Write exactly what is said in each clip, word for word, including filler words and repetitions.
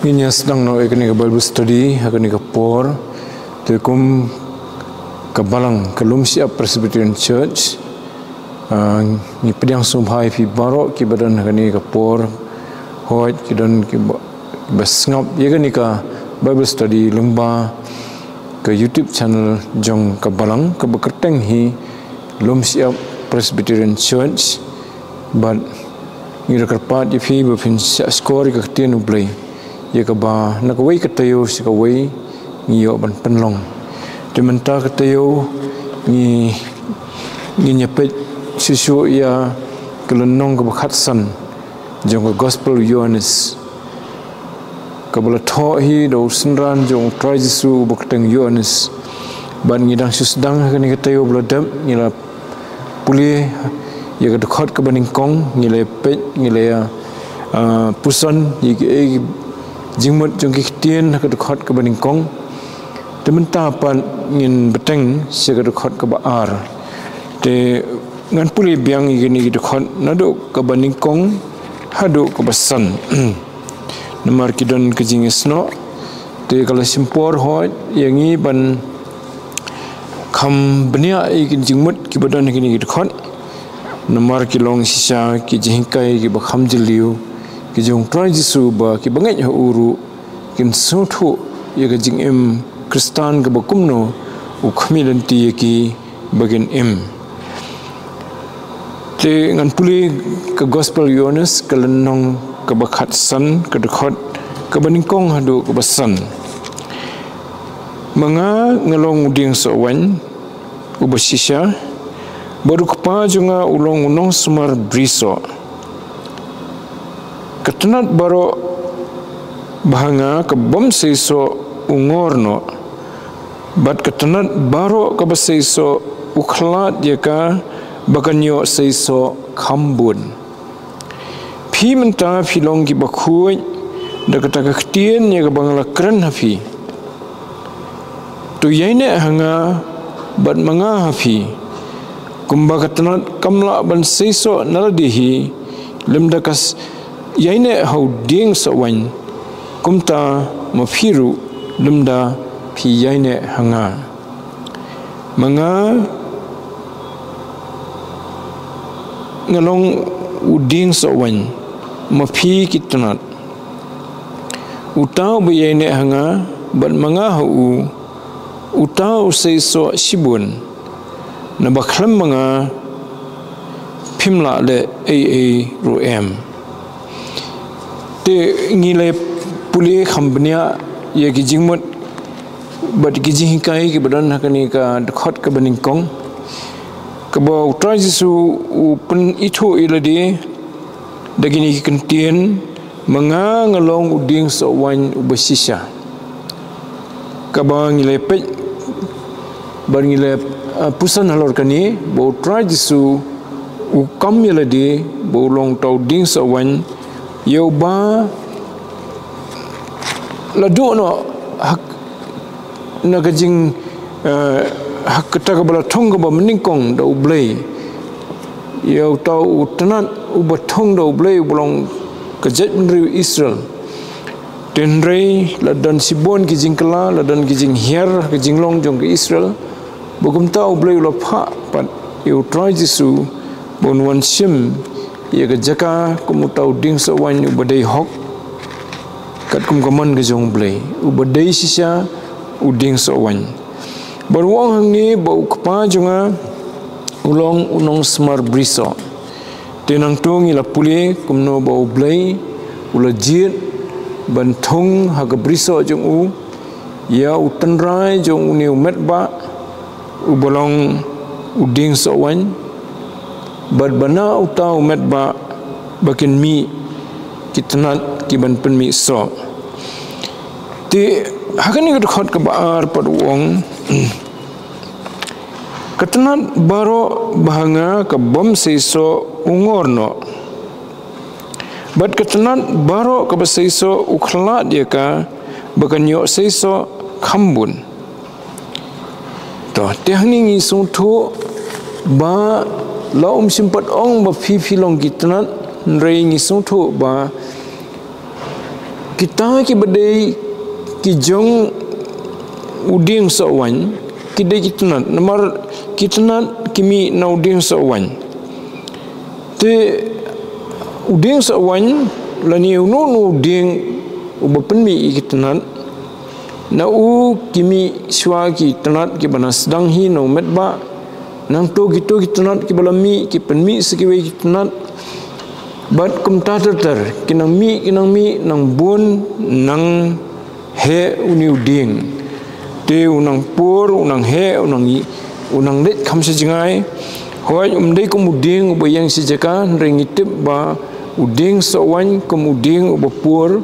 Ngi sdang noh ïa kane ka Bible study ha kane ka por. Te kum ka balang ka Lumshyiap Presbyterian Church, ah, ngi pdiang sngewbha ïa phi baroh kiba don ha kane ka por. Hooid, ki don kiba, kiba sngap ïa kane ka Bible study lyngba ka YouTube channel jong ka balang kaba kyrteng hi Lumshyiap Presbyterian Church. Bad ngi da kyrpad ïa phi ba phin shah shkor ïa ka ktien U Blei, ïa kaba na kawei ka taïew sha kawei ngi ïoh ban pynlong. Te mynta ka taïew ngi, ngin ïa peit shisha ïa ka lynnong kaba khatsan jong ka Gospel Ïoannis, kaba la thoh hi da u synran jong u Trai Jisu uba kyrteng Ïoannis. Bad ngi dang shu sdang ha kane ka taïew ba la dep, ngi la pule ïa ka dkhot kaba nyngkong, ngi la peit, ngi la, ah, puson ïa ki, ïa ki jingmut jong ki ktien ha ka dkhot kaba nyngkong. Te mynta pat ngin bteng sha ka dkhot kaba ar. Te ngan pule biang ïa kine ki dkhot naduh kaba nyngkong haduh kaba san. Namar ki don ka jingïasnoh, te ka la shim por hooid ïa ngi ban kham bniah ïa ki jingmut kiba don ha kine ki dkhot. Namar ki long shisha ki jinghikai kiba kham jylliew ki jong u Trai Jisu, ba kiba ngeit ha u ruh kin sngewthuh ïa ka jingim Khristan kaba kumno u khmih lynti ïa ki ba kin im. Te ngan pule ka Gospel Ïoannis, ka lynnong kaba khatsan, ka dkhot kaba nyngkong haduh kaba san. Ma nga nga long u dieng soh waiñ uba shisha, bad u Kpa jong nga u long u nongsumar brisoh. Ka tnat baroh ba ha nga ka bym seisoh u ngor noh, bad ka tnat baroh kaba seisoh u khlad ïa ka ba kan ïoh seisoh kham bun. Phi mynta phi long kiba khuid da kata ka ktien ïa kaba nga la kren ha phi. To ïaineh ha nga bad ma nga ha phi. Kumba ka tnat kam lah ban seisoh na lade hi lymda ka s-, ïaineh ha u dieng soh waiñ, kumta ma phi ruh lymda phi ïaineh ha nga. Ma nga nga long u dieng soh waiñ, ma phi ki tnat. Uta uba ïaineh ha nga bad ma nga ha u, uta u seisoh shibun, naba khlem ma nga phim lah leh ei ei ruh em. Te ngi la pule kham bniah ïa ki jingmut bad ki jinghikai kiba don ha kane ka dkhot kaba nyngkong, kaba u Trai Jisu u pynithuh ïa lade da kine ki kyntien, ma nga nga long u dieng soh waiñ uba shisha. Kaba ngi la peit bad ngi la, ah, puson halor kane ba u Trai Jisu u kam ïa lade ba u long uta u dieng soh waiñ, ïa uba la duh noh ha, na ka jing, eh, ha kata kaba la thung kaba mynnyngkong da U Blei, ïa uta u tnat uba thung da U Blei uba long ka jaitbynriew Israel. Te hynrei la don shibun ki jingkylla, la don ki jinghiar ha ka jinglong jong ka Israel, ba kumta U Blei u la phah pat ïa u Trai Jisu ba un wan shim ïa ka jaka kum uta u dieng soh waiñ uba dei hok, katkum ka mon ka jong U Blei, uba dei shisha u dieng soh waiñ. Bad u ong hangne ba u Kpa jong nga u long u nongsumar brisoh. Te nangta ngi la pule kumno ba U Blei u la jied ban thung ha ka brisoh jong u ïa u tynrai jong une u metbah uba long u dieng soh waiñ, bad ba na uta u metbah ba kin mih ki tnat ki ban pynmih soh. Te ha kane ka dkhot kaba ar pat u ong, ka tnat baroh ba ha nga ka bym seisoh u ngor noh, bad ka tnat baroh kaba seisoh u khlad ïa ka ba kan ïoh seisoh kham bun. To, te hangne ngi sngewthuh ba la um shym pat ong ba phi phi long ki tnat, hynrei ngi sngewthuh ba Kita ki ba dei ki jong u dieng soh waiñ, ki dei ki tnat, namar ki tnat ki mih na u dieng soh waiñ. Te u dieng soh waiñ, lane uno uno u dieng uba pynmih ïa ki tnat, na u ki mih shuwa ki tnat kiba na sdang hi na u metbah, nangto kito ki tnat kiba la mih, ki pynmih sa kiwei ki tnat, bad kumta ter ter, ki nang mih, ki nang mih, nang bun, nang heh une u dieng. Te u nang pur, u nang heh, u nang i, u nang leit kham sha jngai. Hooid, um dei kum u dieng uba ïeng sha jaka, hynrei ngi tip ba u dieng soh waiñ kum u dieng uba pur,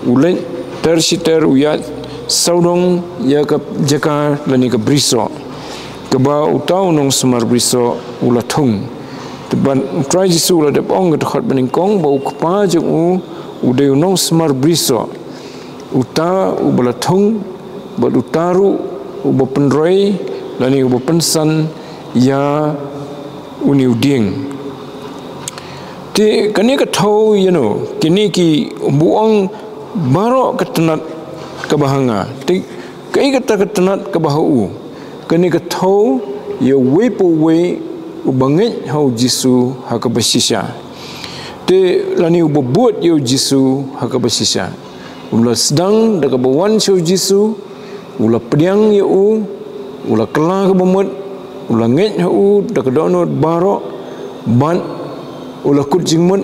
u leit ter shi ter, u ïaid sawdong ïa ka jaka lane ka brisoh, kaba uta u nongsumar brisoh u la thung. Te bad u Trai Jisu u la dep ong ka dkhot banyngkong ba u Kpa jong u u dei u nongsumar brisoh, uta uba la thung, bad uta ruh uba pynroi lane uba pynsan ïa une u dieng. Te kane ka thew ïano, kine ki, ba u ong baroh ka tnat kaba ha nga. Te kaei kata ka tnat kaba ha u? Kane ka thew ïa uwei pa uwei uba ngeit ha u Jisu ha kaba shisha, te lane uba bud ïa u Jisu ha kaba shisha. U la sdang da kaba wan sha u Jisu, u la pdiang ïa u, u la kylla kaba mut, u la ngeit ha u da ka dohnud baroh, bad u la kut jingmut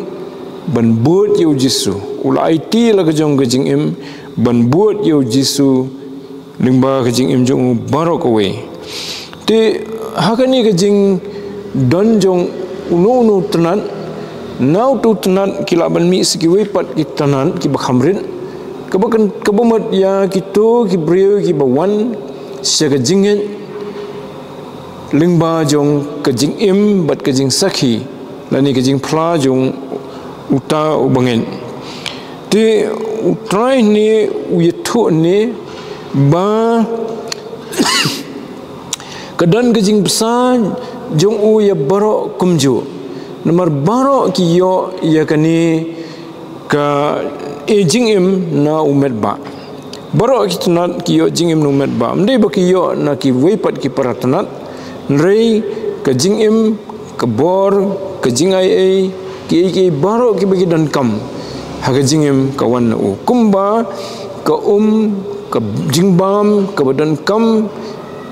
ban bud ïa u Jisu. U la aiti la ka jong ka jingim ban bud ïa u Jisu lyngba ka jingim jong u baroh kawei. Te ha kane ka jingdon jong uno uno u tnat, na uto u tnat ki lah ban mih sa kiwei pat ki tnat kiba kham rit, kaba kan, kaba mut ïa kito ki briew kiba wan sha ka jingngeit lyngba jong ka jingim bad ka jingsakhi lane ka jingphla jong uta uba ngeit. Te u Trai ne u ïathuh ne ba ka don ka jingbsa jong u ïa baroh kumjuh. Namar baroh ki ïoh ïa kane ka, eh, jingim na u metbah. Baroh ki tnat ki ïoh jingim na u metbah. Ym dei ba ki ïoh na kiwei pat ki para tnat. Hynrei ka jingim, ka bor, ka jingai ei, kiei kiei baroh kiba ki donkam ha ka jingim ka wan na u. Kumba ka um, ka jingbam kaba donkam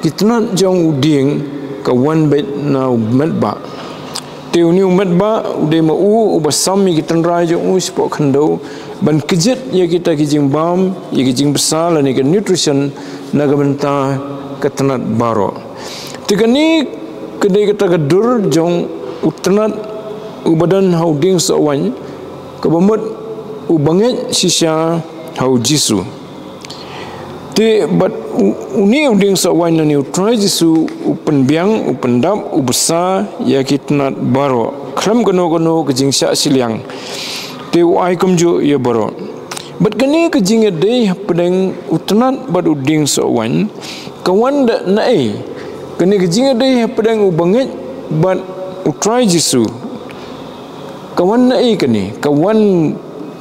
ki tnat jong u dieng ka wan beit na u metbah. Te une u metbah u dei ma u uba sam ïa ki tynrai jong u shapoh khyndew ban kjit ïa kita ki jingbam, ïa ki jingbsa lane ka nutrition na ka bynta ka tnat baroh. Te kane ka dei kata ka dur jong u tnat uba don ha u dieng soh waiñ, kaba mut uba ngeit shisha ha u Jisu. Te bad u, une u dieng soh waiñ lane u Trai Jisu u pynbiang, u pyndap, u bsa ïa ki tnat baroh khlem kano kano ka jingshah shiliang. Te u ai kumjuh ïa baroh. Bad kane ka jingïadei hapdeng u tnat bad u dieng soh waiñ ka wan da naei? Kane ka jingïadei hapdeng uba ngeit bad u Trai Jisu ka wan naei kane? Ka wan,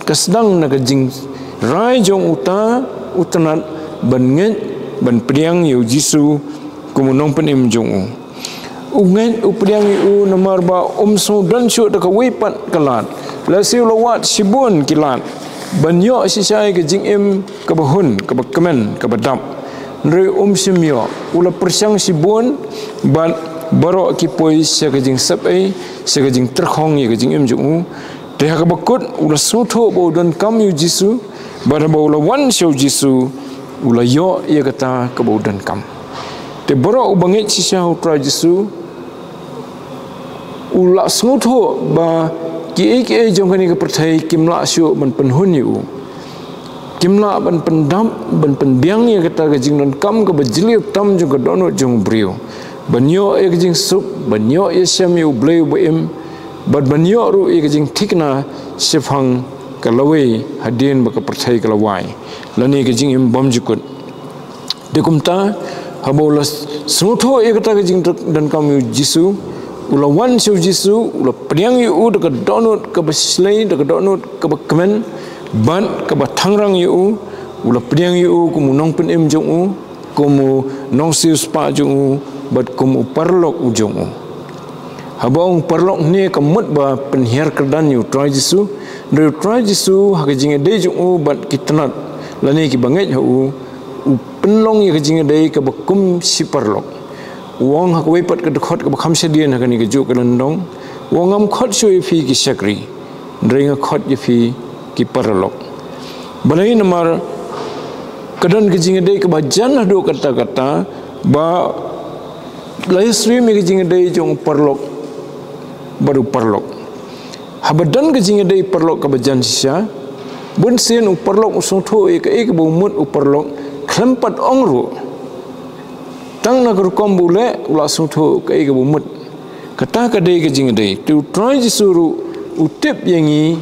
ka sdang na ka jingrai jong uta u tnat ban ngeit, ban pdiang ïa u Jisu kum u nongpynim jong u. U ngeit, u pdiang ïa u namar ba um sngewdon shuh da kawei pat ka lad. Lehse u la wad shibun ki lad ban ïoh shisha ïa ka jingim kaba hun, kaba kmen, kaba dap. Hynrei um shym ïoh. U la pyrshang shibun bad baroh ki poi sha ka jingsep ei, sha ka jingtyrkhong ïa ka jingim jong u. Te ha kaba kut u la sngewthuh ba u donkam ïa u Jisu, bad haba u la wan sha u Jisu u la ïoh ïa kata kaba u donkam. Te baroh uba ngeit shisha ha u Trai Jisu u la sngewthuh ba kiei kiei jong kane ka pyrthei kim lah shuh ban pynhun ïa u. Kim lah ban pyndap, ban pynbiang ïa kata ka jingdonkam kaba jylliew tam jong ka dohnud jong u briew. Ban ïoh ïa ka jingsuk, ban ïoh ïashem ïa u Blei uba im, bad ban ïoh ruh ïa ka jingthikna shaphang ka lawei hadien ba ka pyrthei ka la wai, lane ka jingim bymjukut. Te kumta, haba u la sngewthuh ïa kata ka jingdonkam ïa u Jisu, u la wan sha u Jisu, u la pdiang ïa u da ka dohnud kaba shlei, da ka dohnud kaba kmen, Bad kaba thangrang ïa u, u la pdiang ïa u kum u nongpynim jong u, kum u nongsiewspah jong u, bad kum u paralok u jong u. Haba ong paralok hangne ka mut ba pynhiar kyrdan ïa u Trai Jisu, hynrei u Trai Jisu ha ka jingïadei jong u bad ki tnat, lane ki bangeit ha u, u pynlong ïa ka jingïadei kaba kum shi paralok. U ong ha kawei pat ka dkhot kaba kham shadien ha kane kajuh ka lynnong, u ong ngam khot shuh ïa phi ki shakri, hynrei nga khot ïa phi ki paralok. Balei? Namar ka don ka jingïadei kaba jan haduh katta katta, ba la ïasyriem ïa ka jingïadei jong u paralok bad u paralok. Haba don ka jingïadei paralok kaba jan shisha, bunsien u paralok u sngewthuh ïa kaei kaba u mut u paralok, khlem pat ong ruh. Tang na ka rukom ba u leh, u la sngewthuh kaei kaba u mut. Kata ka dei ka jingïadei. Te u Trai Jisu ruh u tip ïa ngi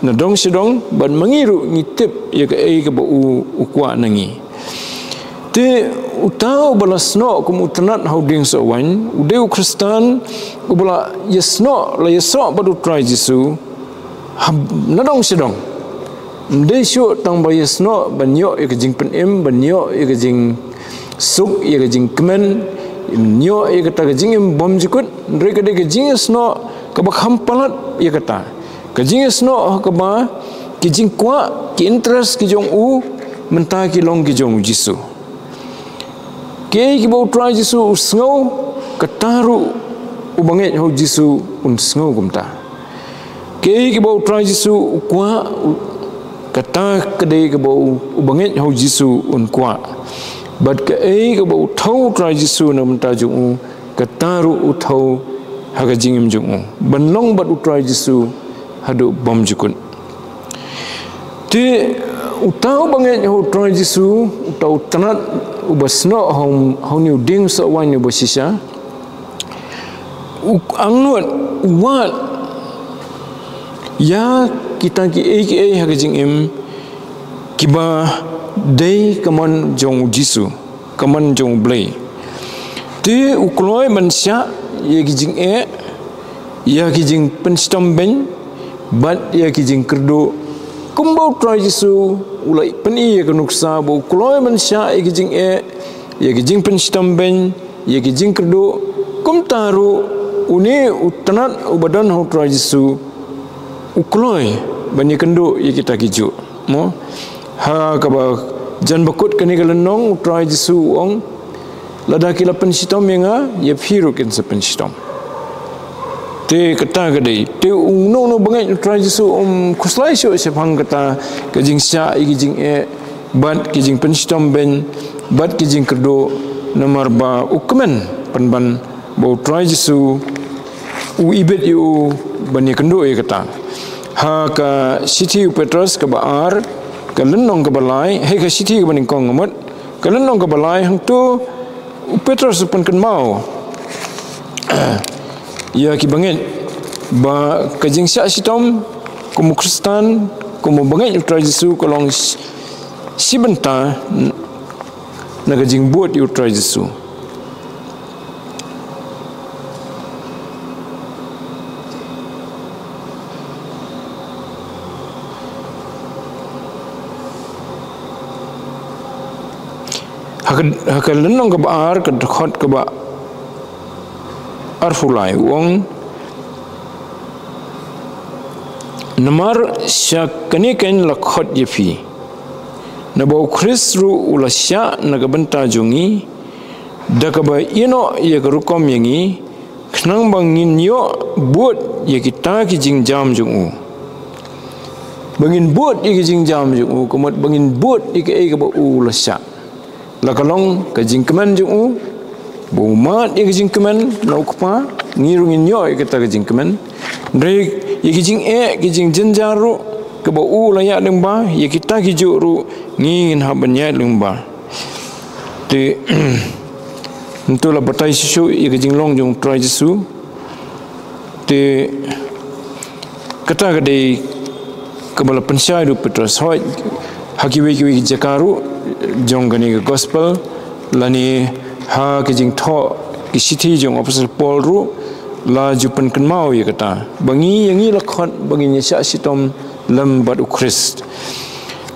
na dong sha dong, bad ma ngi ruh ngi tip ïa kaei kaba u, u kwah na ngi. Te uta uba la snoh kum u tnat ha u dieng soh waiñ, u dei u Khristan uba la ïasnoh, la ïasoh bad u Trai Jisu, ha, na dong sha dong. Ym dei shuh tang ba ïasnoh ban ïoh ïa ka jingpynim, ban ïoh ïa ka jingsuk, ïa ka jingkmen, ban ïoh ïa kata ka jingim bymjukut, hynrei ka dei ka jingïasnoh kaba kham palat ïa kata. Ka jingïasnoh ha kaba ki jingkwah, ki interest ki jong u, mynta ki long ki jong u Jisu. Kaei kaba u Trai Jisu u sngew, kata ruh u bangeit ha u Jisu un sngew kumta. Kaei kaba u Trai Jisu u kwah, u, kata ka dei kaba u, u bangeit ha u Jisu un kwah. Bad kaei kaba u thew u Trai Jisu na ka bynta jong u, kata ruh u thew ha ka jingim jong u. Ban long bad u Trai Jisu haduh bymjukut. Te uta u bangeit ha u Trai Jisu, uta u tnat uba snoh ha u, ha une u dieng soh waiñ uba shisha, u angnud, u wad ïa kita kiei kiei ha ka jingim kiba dei ka mon jong u Jisu, ka mon jong u Blei. Te u kloi ban shah ïa ki jingeh, ïa ki jingpynshitom beiñ, bad ïa ki jingkyrduh. Kumba u Trai Jisu u la pyni ïa ka nuksa ba u kloi ban shah ïa ki jingeh, ïa ki jingpynshitom beiñ, ïa ki jingkyrduh. Kumta ruh une u tnat uba don ha u Trai Jisu u kloi ban ïakynduh ïa kita kijuh. Mo? Ha kaba jan bakut kane ka lynnong u Trai Jisu u ong, lada ki la pynshitom ïa nga, ïa phi ruh kin sa pynshitom. Te kata ka dei, te uno uno u bangeit u Trai Jisu um khuslai shuh shaphang kata ka jingshah ïa ki jingeh, bad ki jingpynshitom beiñ, bad ki jingkyrduh, namar ba u kmen pynban ba u Trai Jisu u ibit ïa u ban ïakynduh ïa kata. Ha ka shithi u Petros kaba ar, ka lynnong kaba lai, hei ka shithi kaba nyngkong ka mut, ka lynnong kaba lai, hangto u Petros u pynkynmaw ïa ki bangeit ba ka jingshah shitom kum u Khristan, kum u bangeit u Trai Jisu ka long shi, shi bynta na ka jingbud ïa u Trai Jisu. Ha ka, ha ka lynnong kaba ar, ka dkhot kaba arphew lai, u ong, namar sha kane keiñ la khot ïa phi, naba u Khrist ruh u la shah na ka bynta jong ngi, da kaba ïehnoh ïa ka rukom ïa ngi, khnang ba ngin ïoh bud ïa kita ki jingjam jong u. Ba ngin bud ïa ki jingjam jong u, ka mut ba ngin bud ïa kaei kaba u la shah. La ka long ka jingkmen jong u, ba u mad ïa ka jingkmen na u Kpa, ngi ruh ngin ïoh ïa kata ka jingkmen. Hynrei ïa ki jingeh, ki jingjynjar ruh, kaba u la ïaid lyngba, ïa kita kijuh ruh, ngi ngin hap ban ïaid lyngba. Te, ntu la batai shisha ïa ka jinglong jong u Trai Jisu. Te, kata ka dei kaba la pynshai da u Petros. Hooid, ha kiwei kiwei ki jaka ruh jong kane ka gospel, lane ha ka jingthoh ki shithi jong u Apostol Paul ruh, la ju pynkynmaw ïa kata. Ba ngi, ïa ngi la khot, ba ngin ïa shah shitom lem bad u Khrist.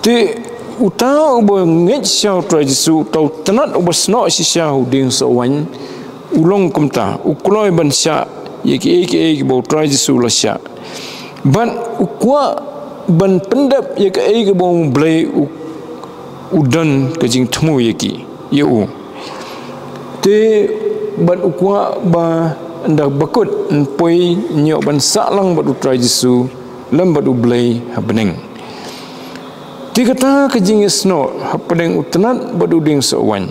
Te uta uba ngeit sha u Trai Jisu, uta u tnat uba snoh shisha ha u dieng soh waiñ, u long kumta, u kloi ban shah ïa kiei kiei kiba u Trai Jisu u la shah. Bad u kwah ban pyndep ïa kaei kaba u Blei u, u don ka jingthmu ïa ki, ïa u. Te bad u kwah ba ynda bakut yn poi, yn ïoh ban sah lang bad u Trai Jisu lem bad u Blei ha bneng. Te kata ka jingïasnoh hapdeng u tnat bad u dieng soh waiñ,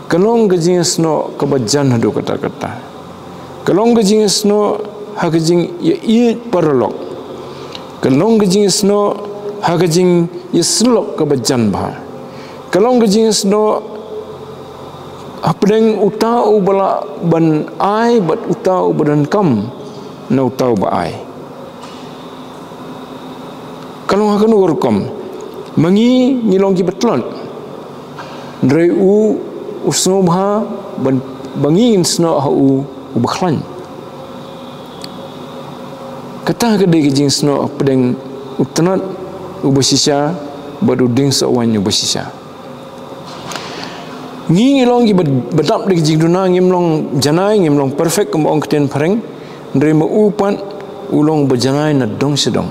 ka long ka jingïasnoh kaba jan haduh katta katta. Ka long ka jingïasnoh ha ka jingïaieit paralok. Ka long ka jingïasnoh ha ka jingïasyllok kaba jan bha. Ka long ka jingïasnoh hapdeng uta uba lah ban ai bad uta uba donkam na uta uba ai. Ka long ha kano ka rukom? Ma ngi, ngi long kiba tlot. Hynrei u, u sngewbha ban, ba ngin snoh ha u uba khlaiñ. Kata ka dei ka jingsnoh hapdeng u tnat uba shisha bad u dieng soh waiñ uba shisha. Ngi, ngi long kiba, ba dap da ka jingduna, ngim long janai, ngim long perfect, kumba ong ka ktien phareng. Hynrei ma u pat, u long ba janai na dong sha dong.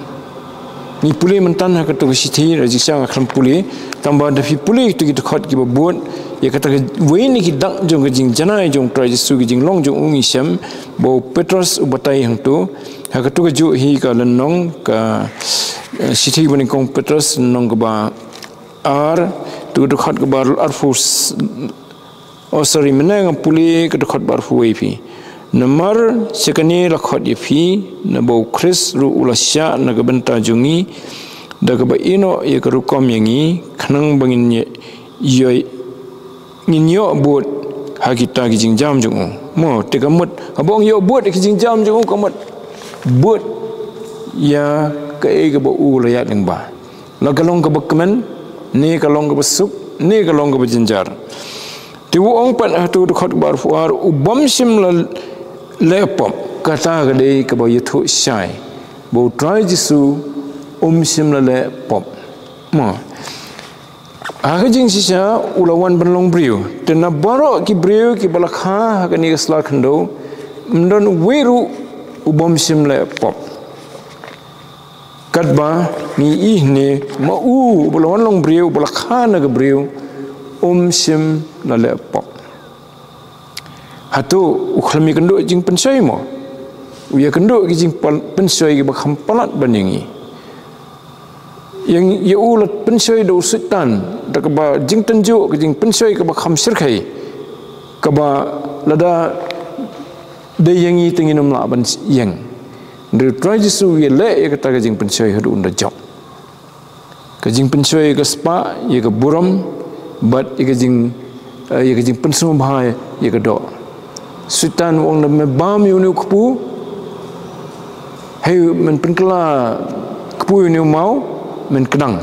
Ngi pule mynta ha katu ka shithi, la jingshisha nga khlem pule, tangba da phi pule kitu ki dkhot kiba bud, ïa kata kawei na ki dak jong ka jingjanai jong u Trai Jisu, ka jinglong jong u, ngi shem ba u Petros u batai hangtu. Ha katu kajuh hi ka lynnong, ka, eh, shithi banyngkong Petros, lynnong kaba ar, tu ka dkhot kaba arphew s-, oh, sorry, mynne nga pule ka dkhot ba arphew wei phi. Namar sha kane la khot ïa phi, naba u Khrist ruh u la shah na ka bynta jong ngi, da kaba ïehnoh ïa ka rukom ïa ngi, khnang ba ngin ïoh, ïoh, ngin ïoh bud ha kita ki jingjam jong u. Mo, te ka mut, haba ong ïoh bud ha ki jingjam jong u, ka mut bud ïa kaei kaba u la ïaid lyngba. La ka long kaba kmen, ne ka long kaba suk, ne ka long kaba jynjar. Te u ong pat ha tu dkhot kaba arphew ar, u bym shym la leh pop, kata ka dei kaba ïathuh shai ba u Trai Jisu um shym la leh pop. Mo. Ha ka jingshisha u la wan ban long briew. Te na baroh ki briew kiba la kha ha kane ka sla khyndew, ym don uwei ruh u bym shym leh pop. Katba ngi ïohi ne ma u, uba la wan long briew, uba la kha na ka briew, um shym la leh pop. Hato u khlem ïakynduh jingpynshoi mo? U ïakynduh ki jingpyn-, pynshoi kiba kham palat ban ïa ngi. Ïa, ïa u la pynshoi da u Soitan, da kaba jingtynjuh, ka jingpynshoi kaba kham shyrkhei, kaba lada dei ïa ngi te ngin ym lah ban ïeng. Hynrei u Trai Jisu u ïaleh ïa kata ka jingpynshoi haduh un da jop. Ka jingpynshoi ïa ka spah, ïa ka burom, bad ïa ka jing, eh, ïa ka jingpynsngewbha ïa ka doh. Soitan u ong lada me bam ïa une u kpu, hei men pynkylla kpu ïa une u maw, men kdang.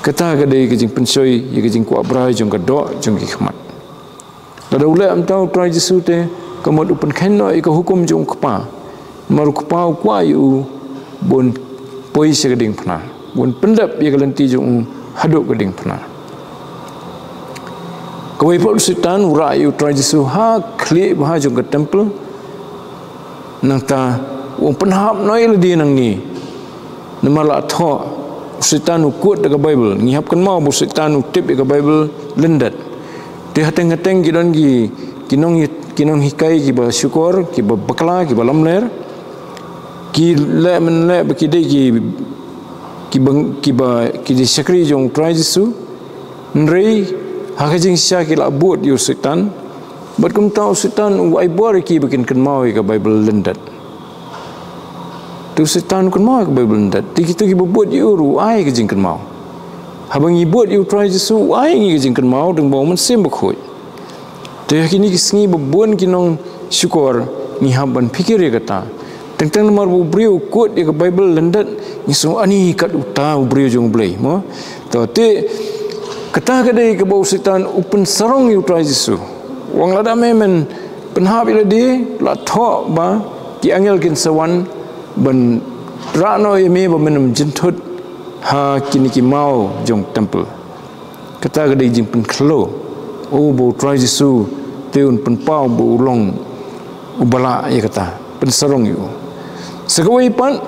Kata ka dei ka jingpynshoi ïa ka jingkwah brai jong ka doh jong ki khmat. Lada u leh kumta u Trai Jisu te, ka mut u pynkheiñ noh ïa ka hukum jong u Kpa. Namar u Kpa u kwah ïa u ban poi sha ka diengphna, ban pyndep ïa ka lynti jong u haduh ka diengphna. Kawei pat u Soitan u rah ïa u Trai Jisu ha khlieh bha jong ka temple. Nangta u ong pynhap noh ïa lade nangne. Namar la thoh, u Soitan u quote da ka Baibl. Ngi hap kynmaw ba u Soitan u tip ïa ka Baibl lyndet. Te hateng hateng ki don ki, ki nong, ki nonghikai kiba shukor, kiba bakla, kiba lamler. Ki leh men leh ba ki dei ki, kiba, kiba, ki dei shakri jong u Trai Jisu. Hynrei ha ka jingshisha ki la bud ïa u Soitan. Bad kumta u Soitan u ai bor ïa ki ba kin kynmaw ïa ka Baibl lyndet. Te u Soitan u kynmaw ïa ka Baibl lyndet. Te kito kiba bud ïa u ruh u ai ka jingkynmaw. Haba ngi bud ïa u Trai Jisu u ai ngi ka jingkynmaw dang ba u Mynsiem Bakhuid. Te ha kine ki sngi ba bun ki nongshukor ngi hap ban phikir ïa kata. Teng teng namar ba u briew u quote ïa ka Baibl lyndet ngi sngew ani kat uta u briew jong u Blei mo. To te kata ka dei kaba u Soitan u pynsarong ïa u Trai Jisu. U ong lada me men pynhap ïa lade la thoh ba ki angel kin sa wan ban Rah noh ïa me ba men ym jynthut ha kine ki maw jong temple. Kata ka dei jingpynkhloh. O ba U Trai Jisu te un pynpaw ba u long u ba lah ïa kata. Pynsarong ïa u. Sa kawei pat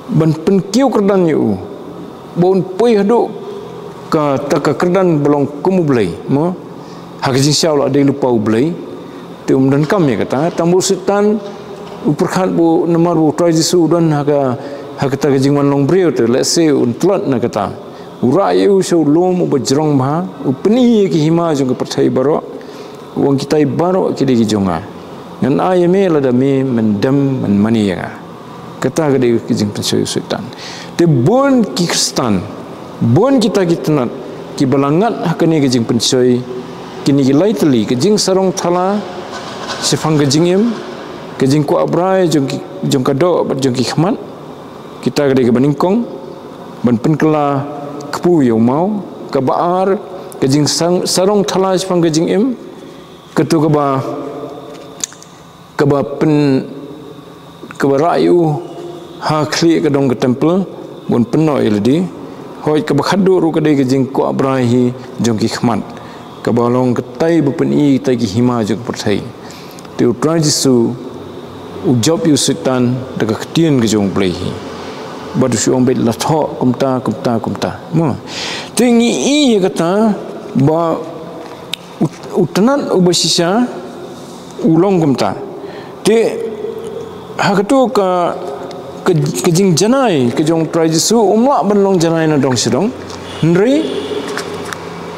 ban pynkiew kyrdan ïa u. Ba un poi haduh kata ka kyrdan ba long kum u Blei. Mo? Ha ka jingshisha u la dei lypa u Blei. Te um donkam ïa kata. Tang ba u Soitan u pyrkhat ba namar ba U Trai Jisu u don ha ka, ha kata ka jingwan long briew te lehse un tlot na kata. U rah ïa u sha u lum uba jrong bha, u pyni ïa ki hima jong ka pyrthei baroh, u ong kitai baroh ki dei ki jong nga. Ngan ai ïa me lada me men dem men mane ïa nga. Kata ka dei ka jingpynshoi u Soitan. Te bun ki Khristan, bun kita ki tnat, kiba la ngat ha kane ka jingpynshoi, kine ki lai tylli, ka jingsarong thala shaphang ka jingim, ka jingkwah brai jong ki, jong ka doh bad jong ki khmat, kita ka dei kaba nyngkong, ban pynkylla kpu ïa u maw, kaba ar, ka jingsang, sarong thala shaphang ka jingim, kato kaba, kaba pyn, kaba rah ïa u ha khlieh ka dong ka temple, ban pynnoh ïa lade. Hooid kaba khatduh ruh ka dei ka jingkwah brai hi jong ki khmat. Kaba long katai ba pyni katai ki hima jong ka pyrthei. Te U Trai Jisu u jop ïa u Soitan da ka ktien ka jong U Blei hi. Bad u shu ong beit la thoh kumta, kumta, kumta. Mo. Te ngi i ïa kata ba u, u tnat uba shisha u long kumta. Te ha kato ka, ka, ka jingjanai ka jong U Trai Jisu um lah ban long janai na dong sha dong. Hynrei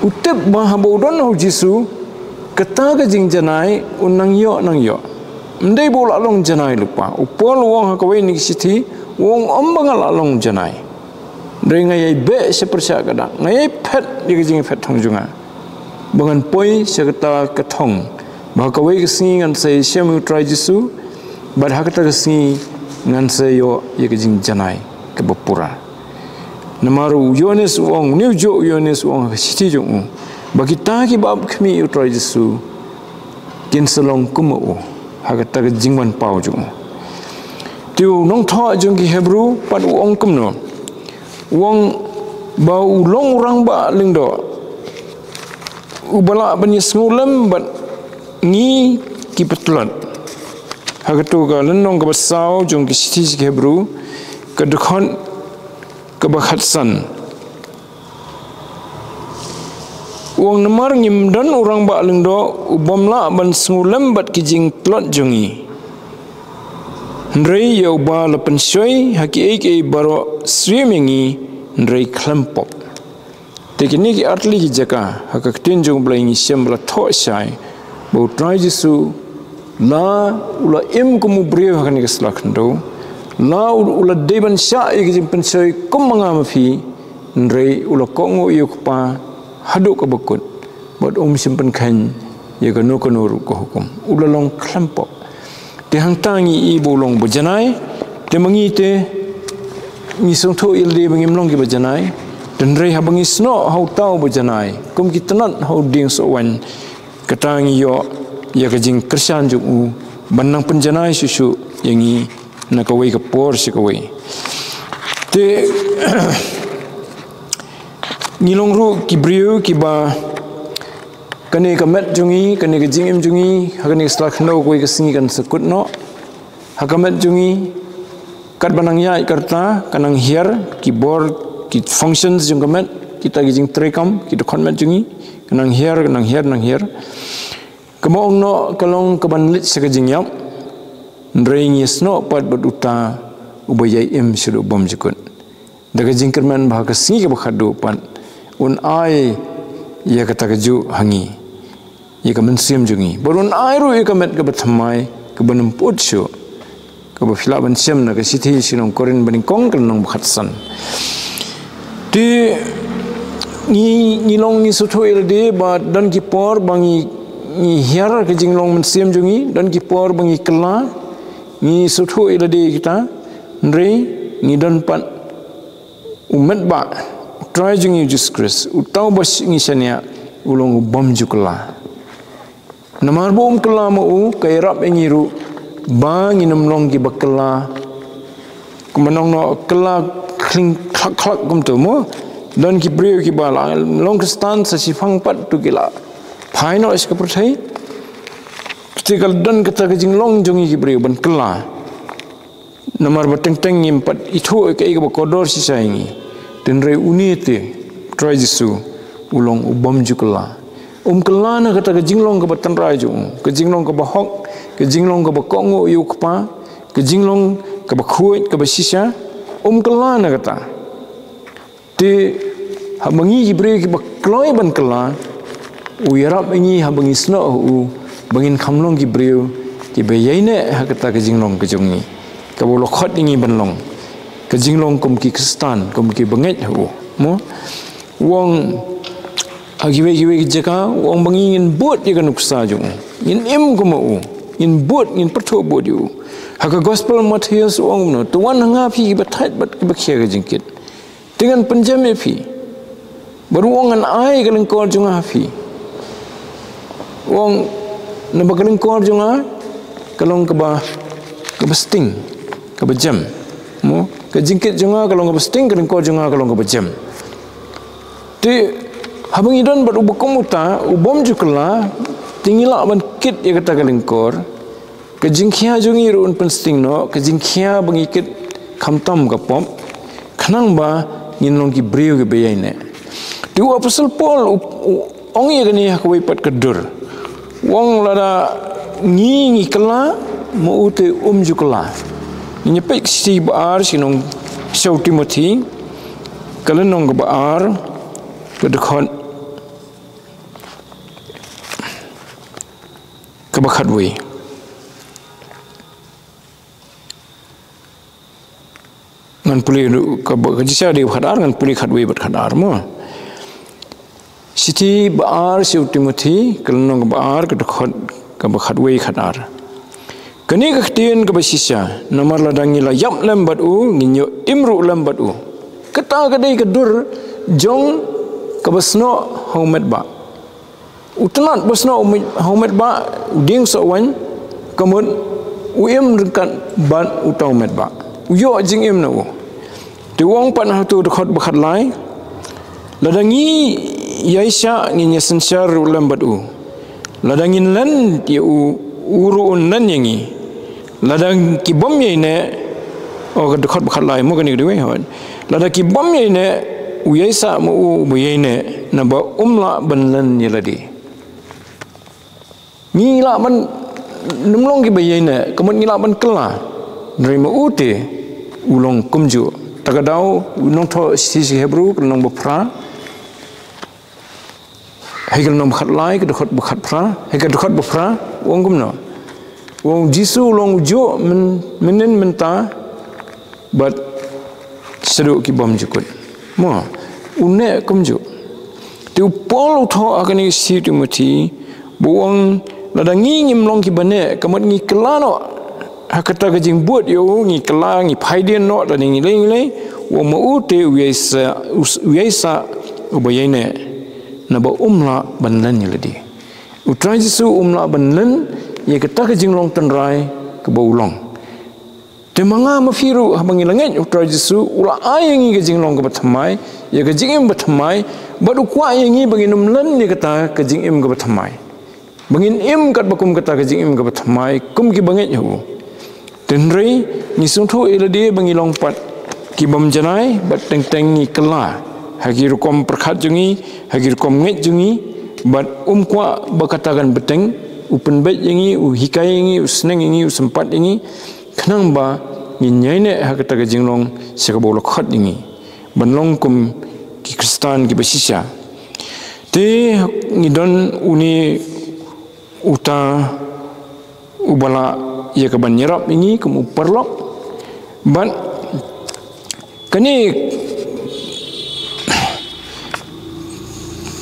u tip ba haba u don ha U Jisu, kata ka jingjanai un nang ïoh nang ïoh. Ym dei ba u lah long janai lypa. U Paul u ong ha kawei na ki shithi, u ong ym ba nga lah long janai. Hynrei nga ïai beh sha pyrshah ka dak, nga ïai phet ïa ka jingphet thong jong nga, ba ngan poi sha kata ka thong ba ha kawei ka sngi ngan sa ïashem ïa U Trai Jisu, bad ha kata ka sngi ngan sa ïoh ïa ka jingjanai kaba pura. Namar u Ïoannis u ong, une u juh u Ïoannis u ong ha ka shithi jong u, ba kita kiba ap khmih ïa U Trai Jisu kin sa long kum u ha kata ka jingwan paw jong u. Te u nongthoh jong ki Hebru pat u ong kumno? U ong ba u long u rangbah lyngdoh uba lah ban ïasngewlem bad ngi ki patlot. Ha kato ka lynnong kaba saw jong ki shithi sha ki Hebru, ka dkhot kaba khatsan, u ong namar ngim don u rangbah lyngdoh u bym lah ban sngewlem bad ki jingtlot jong ngi. Hynrei ïa uba la pynshoi ha kiei kiei baroh syriem ïa ngi, hynrei khlem pop. Te kine ki artylli ki jaka ha ka ktien jong U Blei ngi shem ba la thoh shai ba U Trai Jisu la u la im kum u briew ha kane ka sla khyndew, la u, u la dei ban shah ïa ka jingpynshoi kum ma nga ma phi, hynrei u la kohnguh ïa u Kpa haduh kaba kut, bad um shym pynkheiñ ïa kano kano ruh ka hukum. U la long khlem pop. Te hangta ngi i ba u long ba janai, te ma ngi te ngi sngewthuh ïa lade ba ngim long kiba janai. Te hynrei haba ngi snoh ha uta uba janai kum ki tnat ha u dieng sohwaiñ, kata ngi ïoh ïa ka jingkyrshan jong u ban nang pynjanai shuh shuh ïa ngi na kawei ka por sha kawei. Te ngi long ruh ki briew kiba kane ka met jong ngi, kane ka jingim jong ngi ha kane ka sla khyndew kawei ka sngi kan sa kut noh. Ha ka met jong ngi, katba nang ïaid ka rta ka nang hiar, ki bor, ki functions jong ka met, kita ki jingtrei kam, ki dkhot met jong ngi ka nang hiar, ka nang hiar, nang hiar. Kaba ong noh ka long kaban leit sha ka jingïap. Hynrei ngi snoh pat bad uta uba ïai im shaduh bymjukut, da ka jingkyrmen ba ha ka sngi kaba khatduh pat un ai ïa kata kajuh ha ngi, ïa ka mynsiem jong ngi, bad un ai ruh ïa ka met kaba thymmai kaba nym put shuh, kaba phi lah ban shem na ka shithi sha ki nong Korinth banyngkong ka lynnong ba khatsan. Te ngi, ngi long ngi sngewthuh ïa lade ba don ki por ba ngi, ngi hiar ka jinglong mynsiem jong ngi, don ki por ba ngi kylla, ngi sngewthuh ïa lade kita. Hynrei ngi don pat u met ba U Trai jong ngi U Jisu Khrist, uta uba ngi shaniah, u long u bym ju kylla. Namar ba um kylla ma u, ka ïarap ïa ngi ruh ba ngin ym long kiba kylla Kumba nong noh kylla khling khlak khlak kumto mo. Don ki briew kiba la long Khristan sa shiphang pat to ki la phai noh sha ka pyrthei. Te ka don kata ka jinglong jong ngi ki briew ban kylla. Namar ba teng teng ngim pat ithuh ïa kaei kaba kordor shisha ïa ngi. Hynrei une te, Trai Jisu, u long u bym ju kylla. Um kylla na kata ka jinglong kaba tynrai jong u, ka jinglong kaba hok, ka jinglong kaba kohnguh ïa u Kpa, ka jinglong kaba khuid, kaba shisha, um kylla na kata. Te haba ngi ki briew kiba kloi ban kylla, u ïarap ïa ngi haba ngi snoh ha u, ba ngin kham long ki briew kiba ïaineh ha kata ka jinglong ka jong ngi, kaba u la khot ïa ngi ban long, ka jinglong kum ki Khristan, kum ki bangeit ha u. Mo, u ong ha kiwei kiwei ki jaka, u ong ba ngi ngin bud ïa ka nuksa jong u, ngin im kum u, ngin bud, ngin pyrthuh bud ïa u. Ha ka Gospel Mathaios u ong kumno, to wan ha nga phi kiba thait bad kiba khia ka jingkit, te ngan pynjem ïa phi. Bad u ong ngan ai ka lyngkor jong nga ha phi. U ong naba ka lyngkor jong nga ka long kaba, kaba sting, kaba jem. Mo, ka jingkit jong nga ka long kaba sting, ka lyngkor jong nga ka long kaba jem. Te haba ngi don bad uba kum uta, u bym ju kylla, te ngi lah ban kit ïa kata ka lyngkor. Ka jingkhia jong ngi ruh un pynsting noh, ka jingkhia ba ngi kit khamtam ka pop, khnang ba ngin long ki briew kiba ïaineh. Te u Apostol Paul u, u ong ïa kane ha kawei pat ka dur. U ong lada ngi ngi kylla, ma u te um ju kylla. Ngin ïa peit ka shithi ba ar sha nong, sha u Timothi, ka lynnong kaba ar, ka dkhot kaba khatwei. Ngan pule ruh kaba, ka jingshah dei kaba khatar, ngan pule khatwei bad khatar mo. Shithi ba ar sha u Timothi, ka lynnong kaba ar, ka dkhot kaba khatwei khatar. Kane ka ktien kaba shisha, namar lada ngi la ïap lem bad u, ngin ïoh im ruh lem bad u. Kata ka dei ka dur jong kaba snoh ha u metbah. U tnat ba snoh ha u metbah, u dieng soh waiñ, ka mut u im ryngkat bad uta u metbah. U ïoh jingim na u. Te u ong pat ha utu u dkhot ba khatlai, lada ngi ïaishah ngin ïasynshar ruh lem bad u. Lada ngin len ïa u, u ruh un len ïa ngi. Lada ki bym ïaineh, oh, ka dkhot ba khatlai mo, kane ka dei wei hoi. Lada ki bym ïaineh, u ïaisah ma u uba ïaineh, naba um lah ban len ïa lade. Ngi lah ban nym long kiba ïaineh, ka mut ngi lah ban kylla. Hynrei ma u te u long kumjuh. Ta ka daw u nongthoh shithi Hebru, ka lynnong ba phra, ha ka lynnong ba khatlai, ka dkhot ba khatphra, ha ka dkhot ba phra, u ong kumno? U ong Jisu u long ujuh myn-, mynnin mynta bad shaduh ki bymjukut. Mo, u neh kumjuh. Te u Paul u thoh ha kane ka shithi Timothi, ba u ong lada ngi ngim long kiba neh, ka mut ngi kylla noh ha kata ka jingbud ïa u, ngi kylla, ngi phai dien noh, lada ngi lei ngi lei, u ong ma u te u ïaisah, u s-, u ïaisah uba ïaineh, naba um lah ban len ïa lade. U Trai Jisu um lah ban len ïa kata ka jinglong tynrai kaba u long. Te ma nga ma phi ruh haba ngi la ngeit ha u Trai Jisu, u la ai ïa ngi ka jinglong kaba thymmai, ïa ka jingim ba thymmai, bad u kwah ïa ngi ba ngin nym len ïa kata ka jingim kaba thymmai. Ba ngin im katba kum kata ka jingim kaba thymmai, kum kiba ngeit ha u. Te hynrei ngi sngewthuh ïa lade ba ngi long pat ki bym janai, bad teng teng ngi kylla ha ki rukom pyrkhat jong ngi, ha ki rukom ngeit jong ngi, bad um kwah ba kata kan bteng, u pynbeit ïa ngi, u hikai ïa ngi, u sneng ïa ngi, u sympat ïa ngi, khnang ba ngin ïaineh ha kata ka jinglong sha kaba u la khot ïa ngi ban long kum ki Khristan kiba shisha. Te ngi don une uta uba lah ïa ka ban ïarap ïa ngi kum u paralok. Bad kane,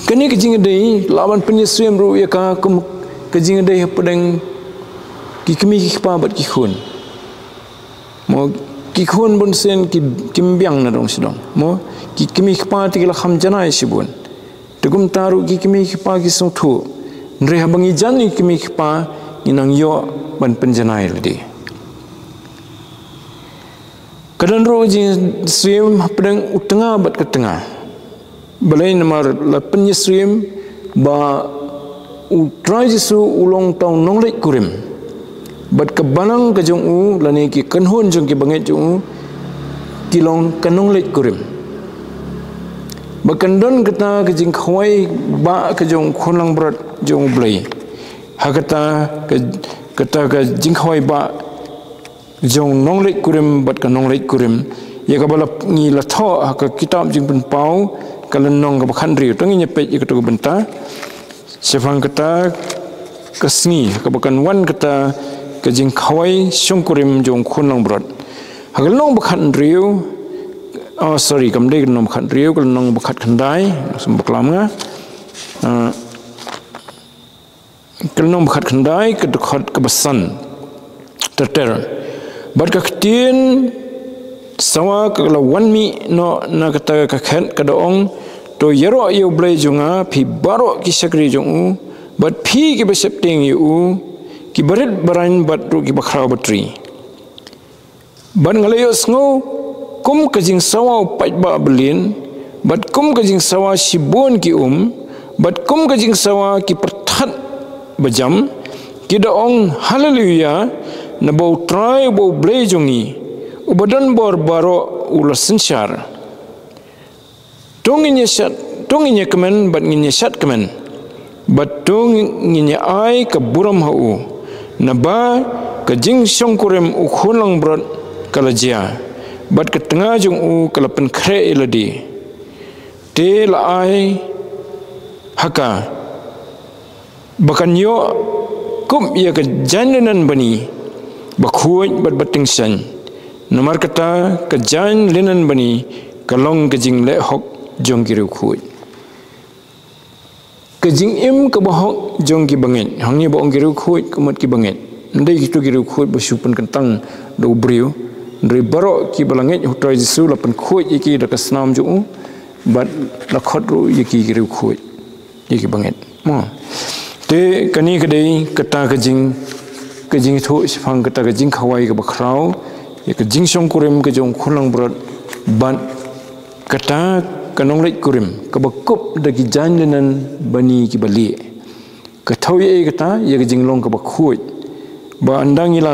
kane ka jingïadei lah ban pynïasyriem ruh ïa ka kum ka jingïadei hapdeng ki kmie ki kpa bad ki khun. Mo, ki khun bunsien ki, kim biang na dong sha dong. Mo, ki kmie ki kpa te ki la kham janai shibun. Te kumta ruh ki kmie ki kpa ki sngewthuh. Hynrei haba ngi jan ïa ki kmie ki kpa, ngi nang ïoh ban pynjanai lade. Ka don ruh ka jingsiem hapdeng u tnga bad ka tnga. Balei? Namar la pynïasiem ba u Trai Jisu u long uta u nongleit kurim. Bad ka balang ka jong u, lane ki kynhun jong ki bangeit jong u, ki long ka nongleit kurim. Ba kan don kata ka jingkhawai ba ka jong u khun langbrot jong u Blei. Ha kata ka, kata ka jingkhawai ba jong nongleit kurim bad ka nongleit kurim. Ïa kaba la ngi la thoh ha ka kitab Jingpynpaw ka lynnong kaba khathynriew. To ngin ïa peit ïa kato ka bynta. Shaphang kata ka sngi kaba kan wan kata ka jingkhawai shongkurim jong u khun langbrot. Ha ka lynnong ba khathynriew, oh sorry, kam dei ka lynnong ba khathynriew, ka lynnong ba khatkhyndai, sngewbha baklam nga. Ah, Ka lynnong ba khatkhyndai, ka dkhot kaba san. Ter ter. Bad ka ktien sawa ka la wan mih noh na kata ka khet, ka da ong, to ïaroh ïa u Blei jong nga, phi baroh ki shakri jong u, bad phi kiba sheptieng ïa u, kiba rit baraiñ bad ruh kiba khraw batri. Bad nga la ïohsngew kum ka jingsawa u paidbah ba lieh, bad kum ka jingsawa shibun ki um, bad kum ka jingsawa ki pyrthat bajam, ki da ong, Haleluya, naba u Trai uba u Blei jong ngi, uba don bor baroh u la synshar. To ngin ïa shad, to ngin ïa kmen, bad ngin ïa shad kmen. Bad to ngin ïa ai ka burom ha u. Naba ka jingshongkurim u khun langbrot ka la jia. Bad ka tnga jong u ka la pynkhreh ïa lade. Te la ai ha ka ba kan ïoh kup ïa ka jaiñ linen bani, bakhuid bad batyngshaiñ. Namar kata ka jaiñ linen bani ka long ka jingleh hok jong ki riewkhuid. Ka jingim kaba hok jong ki bangeit. Hangne ba ong ki riewkhuid, ka mut ki bangeit. Ym dei kito ki riewkhuid ba shu pynkyntang da u briew. Hynrei baroh kiba la ngeit ha u Trai Jisu la pynkhuid ïa ki da ka snam jong u. Bad la khot ruh ïa ki ki riewkhuid. Ïa ki bangeit. Mo. Te kane ka dei kata ka jing, ka jingthoh shaphang kata ka jingkhawai kaba khraw, ïa ka jingshongkurim ka jong u khun langbrot, bad kata ka nongleit kurim, kaba kup da ki jaiñ linen bani kiba lieh. Ka thew ïa kata, ïa ka jinglong kaba khuid. Ba ynda ngi la,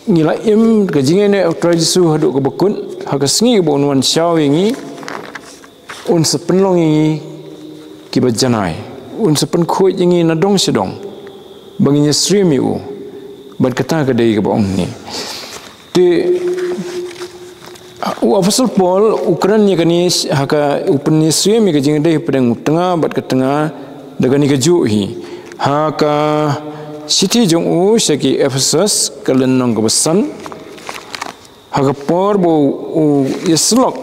ngi la im ka jingïaineh u Trai Jisu haduh kaba kut, ha ka sngi kaba un wan shaw ïa ngi, un sa pynlong ïa ngi kiba janai. Un sa pynkhuid ïa ngi na dong sha dong. Ba ngin ïasyriem ïa u. Bad kata ka dei kaba ong ngi. Te u Apostol Paul u kren ïa kane ha ka, u pynïasyriem ïa ka jingïadei hapdeng u tnga bad ka tnga da kane kajuh hi. Ha ka shithi jong u sha ki Ephesus ka lynnong kaba san. Ha ka por ba u ïasyllok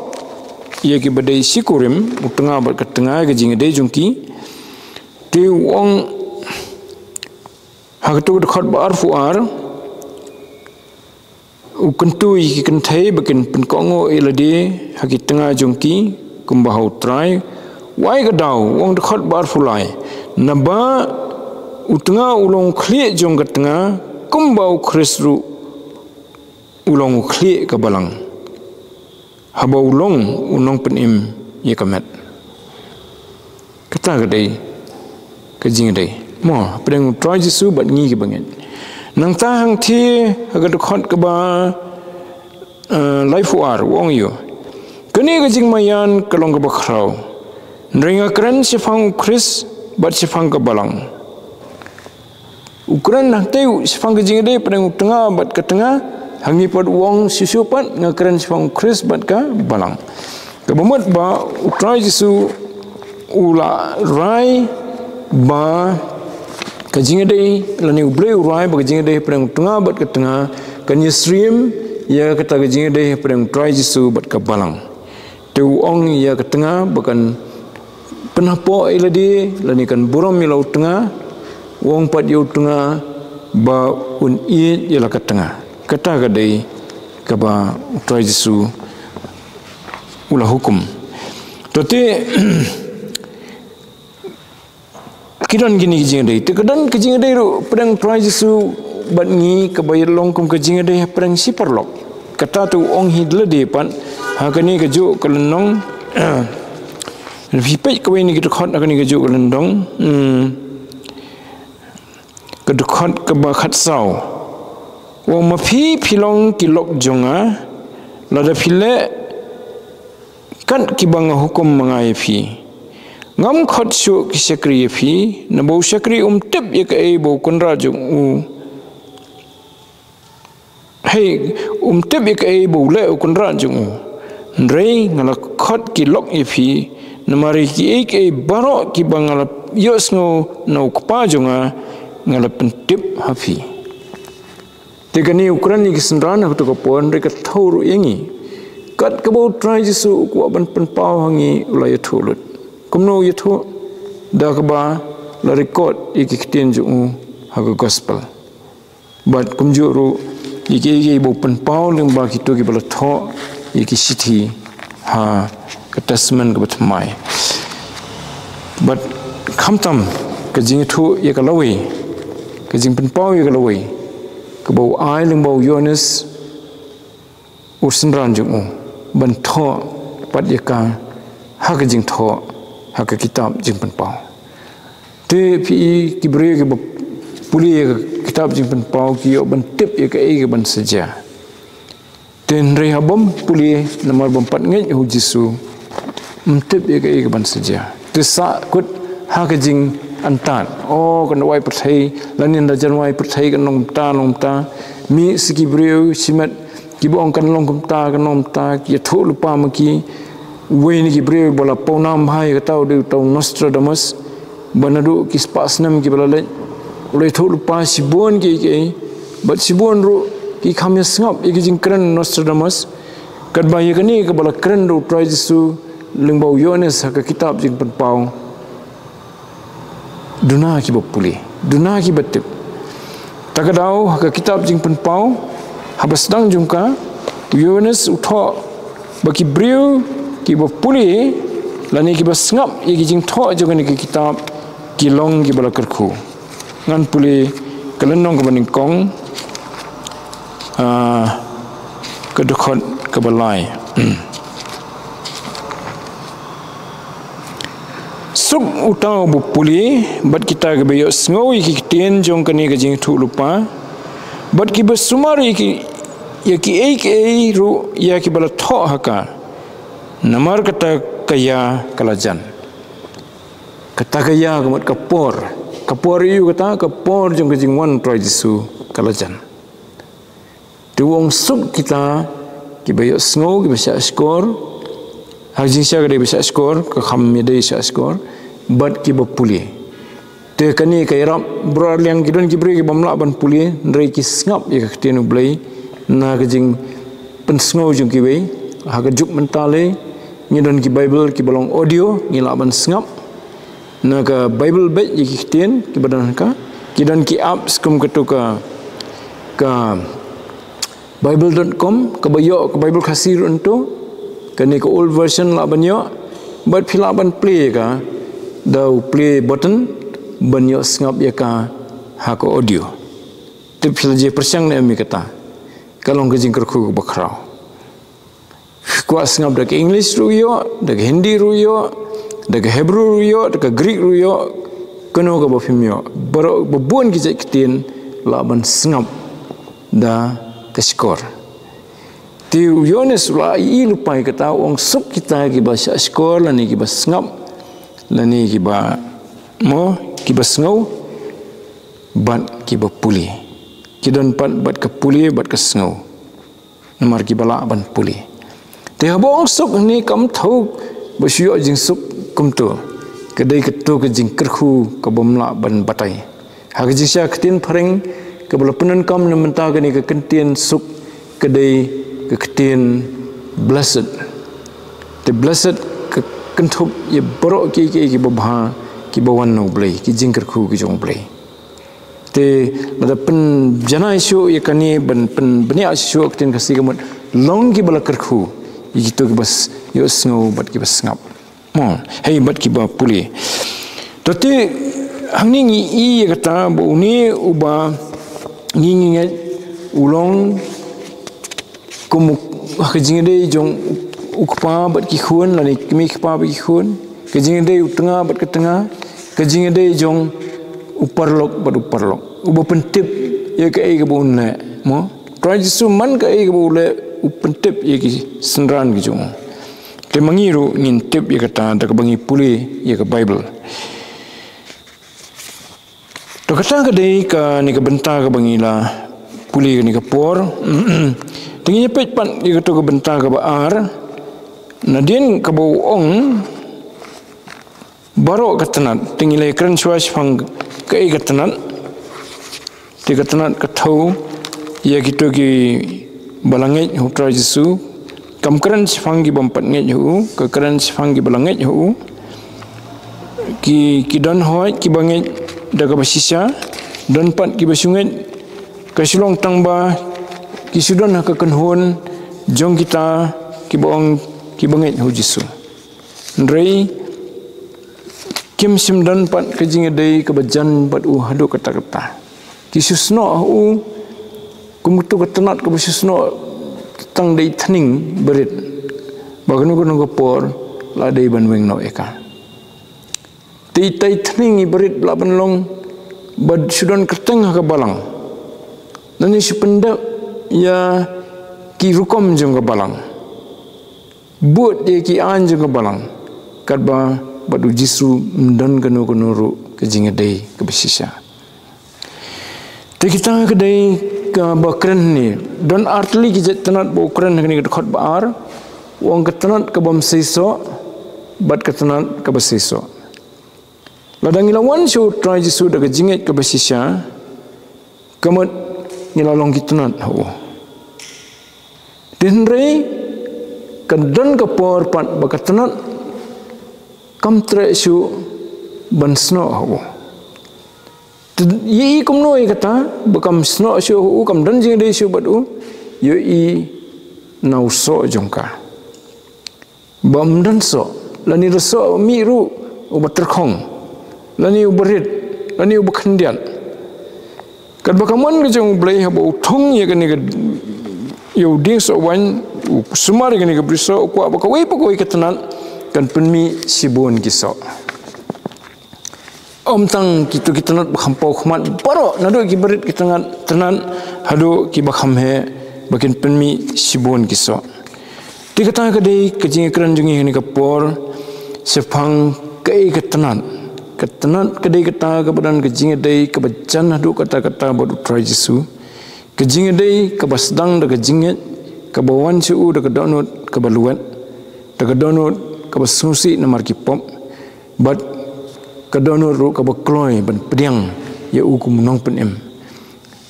ïa kiba dei shikurim, u tnga bad ka tnga, ka jingïadei jong ki. Te u ong ha kato ka dkhot ba arphew ar, u kyntu ïa ki kynthei ba kin pynkohnguh ïa lade ha ki tnga jong ki kumba ha u Trai. U ai ka daw, u ong dkhot ba arphew lai. Naba u tnga u long u khlieh jong ka tnga, kumba u Khrist ruh u long u khlieh ka balang. Haba u long u nongpynim ïa ka met. Kata ka dei ka jingïadei. Mo, hapdeng u Trai Jisu bad ngi ki bangeit. Nangta hangthie ha ka dkhot kaba, eh, laiphew ar, u ong ïa u. Kane ka jingmaïan ka long kaba khraw. Hynrei nga kren shaphang u Khrist bad shaphang ka balang. U kren hangtei u shaphang ka jingïadei hapdeng u tnga bad ka tnga, hangne pat u ong shuh shuh pat nga kren shaphang u Khrist bad ka balang. Kaba mut ba u Trai Jisu u la rai ba ka jingïadei, lane u Blei u rai ba ka jingïadei hapdeng u tnga bad ka tnga kan ïasyriem ïa kata ka jingïadei hapdeng u Trai Jisu bad ka balang. Te u ong ïa ka tnga ba kan pynhapoh ïa lade, lane kan burom ïa la u tnga, u ong pat ïa u tnga ba un ïeit ïa la ka tnga. Kata ka dei kaba u Trai Jisu u la hukum. To te, ki don kine ki jingïadei. Te ka don ka jingïadei ruh hapdeng u Trai Jisu bad ngi kaba ïalong kum ka jingïadei hapdeng shi paralok. Kata tu ong hi lade pat ha kane ka juh ka lynnong. Phi peit kawei na ki dkhot ha kane ka juh ka lynnong. Hmm. Ka dkhot kaba khatsaw. Ong ma phi phi long ki lok jong nga, lada phi leh kat kiba nga hukum ma nga ïa phi. Ngam khot shuh ki shakri ïa phi, naba u shakri um tip ïa kaei ba u kynrad jong u. Hei, um tip ïa kaei ba u leh u kynrad jong u. Hynrei nga la khot ki lok ïa phi, namar ïa kiei kiei baroh kiba nga la ïohsngew na u Kpa jong nga, nga la pyntip ha phi. Te kane u kren ïa ki synran ha kato ka por, hynrei ka thew ruh ïa ngi. Kat kaba u Trai Jisu u kwah ban pynpaw ha ngi, u la ïathuh lut. Kumno u ïathuh? Da kaba la record ïa ki ktien jong u ha ka gospel. Bad kumjuh ruh ïa kiei kiei ba u pynpaw lyngba kito kiba la thoh ïa ki shithi ha ka Testament kaba thymmai. Bad khamtam ka jingïathuh ïa ka lawei, ka jingpynpaw ïa ka lawei kaba u ai lyngba u Ïoannis u synran jong u ban thoh pat ïa ka ha ka jingthoh ha ka kitab Jingpynpaw. Te phi i ki briew kiba pule ïa ka kitab Jingpynpaw ki ïoh ban tip ïa kaei kaban sa jia. Te hynrei haba ym pule namar ba ym pat ngeit ha u Jisu, ym tip ïa kaei kaban sa jia. Te sah kut ha ka jingantad. O, kan da wai pyrthei, lane ynda jan wai pyrthei kan long kumta, long kumta. Mih sa ki briew shimet kiba ong kan long kumta, kan long kumta, ki ïathuh lypa ma ki. Uwei na ki briew ba la pawnam bha ïa kata u dei uta u Nostradamus. Ba naduh ki spah snem kiba la leit u la ïathuh lypa shibun kiei kiei. Bad shibun ruh ki kham ïa sngap ïa ki jingkren Nostradamus. Katba ïa kane kaba la kren da u Trai Jisu lyngba u Ïoannis ha ka kitab Jingpynpaw, duna kiba pule, duna kiba tip. Ta ka daw ha ka kitab Jingpynpaw, haba sdang jong ka, u Ïoannis u thoh ba ki briew kiba pule lane kiba sngap ïa ki jingthoh jong kane ka kitab ki long kiba la kyrkhu. Ngan pule ka lynnong kaba nyngkong, ah, ka dkhot kaba lai. Suk uta uba pule bad kita kiba ïohsngew ïa ki ktien jong kane ka jingïathuh lypa, bad kiba sumar ïa ki, ïa kiei kiei ruh ïa kiba la thoh ha ka. Namar kata ka ïa ka la jan. Kata ka ïa ka mut ka por. Ka por aïu kata, ka por jong ka jingwan Trai Jisu ka la jan. Te u ong suk kita kiba ïohsngew, kiba shahshkor. Ha ka jingshisha ka dei ba shahshkor, ka kham ïadei shahshkor. Bad kiba pule. Te kane ka ïarap baroh arliang, ki don ki briew kiba ym lah ban pule, hynrei ki sngap ïa ka ktien U Blei na ka jingpynsngew jong kiwei. Ha ka juk mynta lei ngi don ki Baibl kiba long audio, ngi lah ban sngap na ka Baibl beit ïa ki ktien kiba don ha ka. Ki don ki apps kum katu ka, ka Bible dot com, kaba ïoh ka Baibl Khasi ruh hangto. Kane ka old version lah ban ïoh. Bad phi lah ban play ïa ka da u play button ban ïoh sngap ïa ka ha ka audio. Te phi la jia pyrshang ne em ïa kata? Ka long ka jingkyrkhu kaba khraw. Kwah sngap da ka English ruh ïoh, da ka Hindi ruh ïoh, da ka Hebrew ruh ïoh, da ka Greek ruh ïoh, kano kaba phim ïoh. Baroh, ba bun ki jait ktien lah ban sngap da ka shkor. Te u Ïoannis u la ïohi lypa ïa kata, u ong suk kita kiba shahshkor lane kiba sngap lane kiba, mo, kiba sngew bad kiba pule. Ki don pat bad ka pule bad ka sngew. Namar kiba lah ban pule. Te haba ong suk hangne kam thew ba shu ïoh jingsuk kumto. Ka dei kato ka jingkyrkhu kaba ym lah ban batai. Ha ka jingshisha ka ktien phareng kaba la pyndonkam na mynta kane ka kyntien suk ka dei ka ktien blessed. Te blessed ka kynthup ïa baroh kiei kiei kiba bha kiba wan na U Blei, ki jingkyrkhu ki jong U Blei. Te lada pynjanai shuh ïa kane ban pynbniah shuh ka ktien Khasi ka mut long kiba la kyrkhu ïa kito kiba s-, ïohsngew bad kiba sngap. Mo, hei bad kiba pule. To te hangne ngi i ïa kata ba une uba ngi ngi ngeit u long kum u, ha ka jingïadei jong u kpa bad ki khun, lane kmie kpa bad ki khun, ka jingïadei u tnga bad ka tnga, ka jingïadei jong u paralok bad u paralok. Uba pyntip ïa kaei kaba un leh, mo? Trai Jisu man kaei kaba u leh, u pyntip ïa ki synran ki jong u. Te ma ngi ruh ngin tip ïa kata da kaba ngi pule ïa ka Baibl. To kata ka dei kane ka bynta kaba ngi la pule kane ka por. Te ngin ïa peit pat ïa kato ka bynta kaba ar. Nadien kaba u ong baroh ka tnat. Te ngi la kren shuwa shaphang kaei ka tnat. Te ka tnat ka thew ïa kito kiba la ngeit ha u Trai Jisu. Kam kren shaphang ki bym pat ngeit ha u, ka kren shaphang kiba la ngeit ha u. Ki, ki don hooid kiba ngeit da kaba shisha, don pat kiba shu ngeit ka shu long tang ba ki shu don ha ka kynhun jong kita kiba ong kiba ngeit ha u Jisu. Hynrei kim shym don pat ka jingïadei kaba jan bad u haduh katta katta. Ki shu snoh ha u kum uto ka tnat kaba shu snoh tang da i thning barit, ba kano kano ka por la dei ban weng noh ïa ka. Te ita i thning i barit lah ban long ba shu don kyrteng ha ka balang, lane shu pyndep ïa ki rukom jong ka balang, bud ïa ki aiñ jong ka balang. Katba bad u Jisu ym don kano kano ruh ka jingïadei kaba shisha. Te kita ka dei kaba kren ne, don ar tylli ki jait tnat ba u kren ha kane ka dkhot ba ar. U ong ka tnat kabym seisoh bad ka tnat kaba seisoh. Lada ngi la wan sha u Trai Jisu da ka jingngeit kaba shisha, ka mut ngi la long ki tnat ha u. Te hynrei ka don ka por pat ba ka tnat kam treh shuh ban snoh ha u. Te ïohi kumno ïa kata ba kam snoh shuh ha u, kam don jingïadei shuh bad u? Ïohi na u soh jong ka. Bym don soh, lane da soh mih ruh uba tyrkhong, lane uba rit, lane uba khyndiat. Katba ka mon ka jong U Blei haba u thung ïa kane ka, ïa u dieng soh waiñ, u sumar ïa kane ka bri soh, u kwah ba kawei pa kawei ka tnat kan pynmih shibun ki soh. Ym tang kito ki tnat ba kham paw khmat baroh, naduh ki barit ki tnat, tnat haduh kiba kham heh, ba kin pynmih shibun ki soh. Te kata ka dei ka jingkren jong ngi ha kane ka por shaphang kaei ka tnat. Ka tnat ka dei kata kaba don ka jingïadei kaba jan haduh katta katta bad U Trai Jisu. Ka jingïadei kaba sdang da ka jingngeit, kaba wan sha u da ka dohnud kaba lwet, da ka dohnud kaba sngewsih namar ki pop, bad ka dohnud ruh kaba kloi ban pdiang ïa u kum u nongpynim.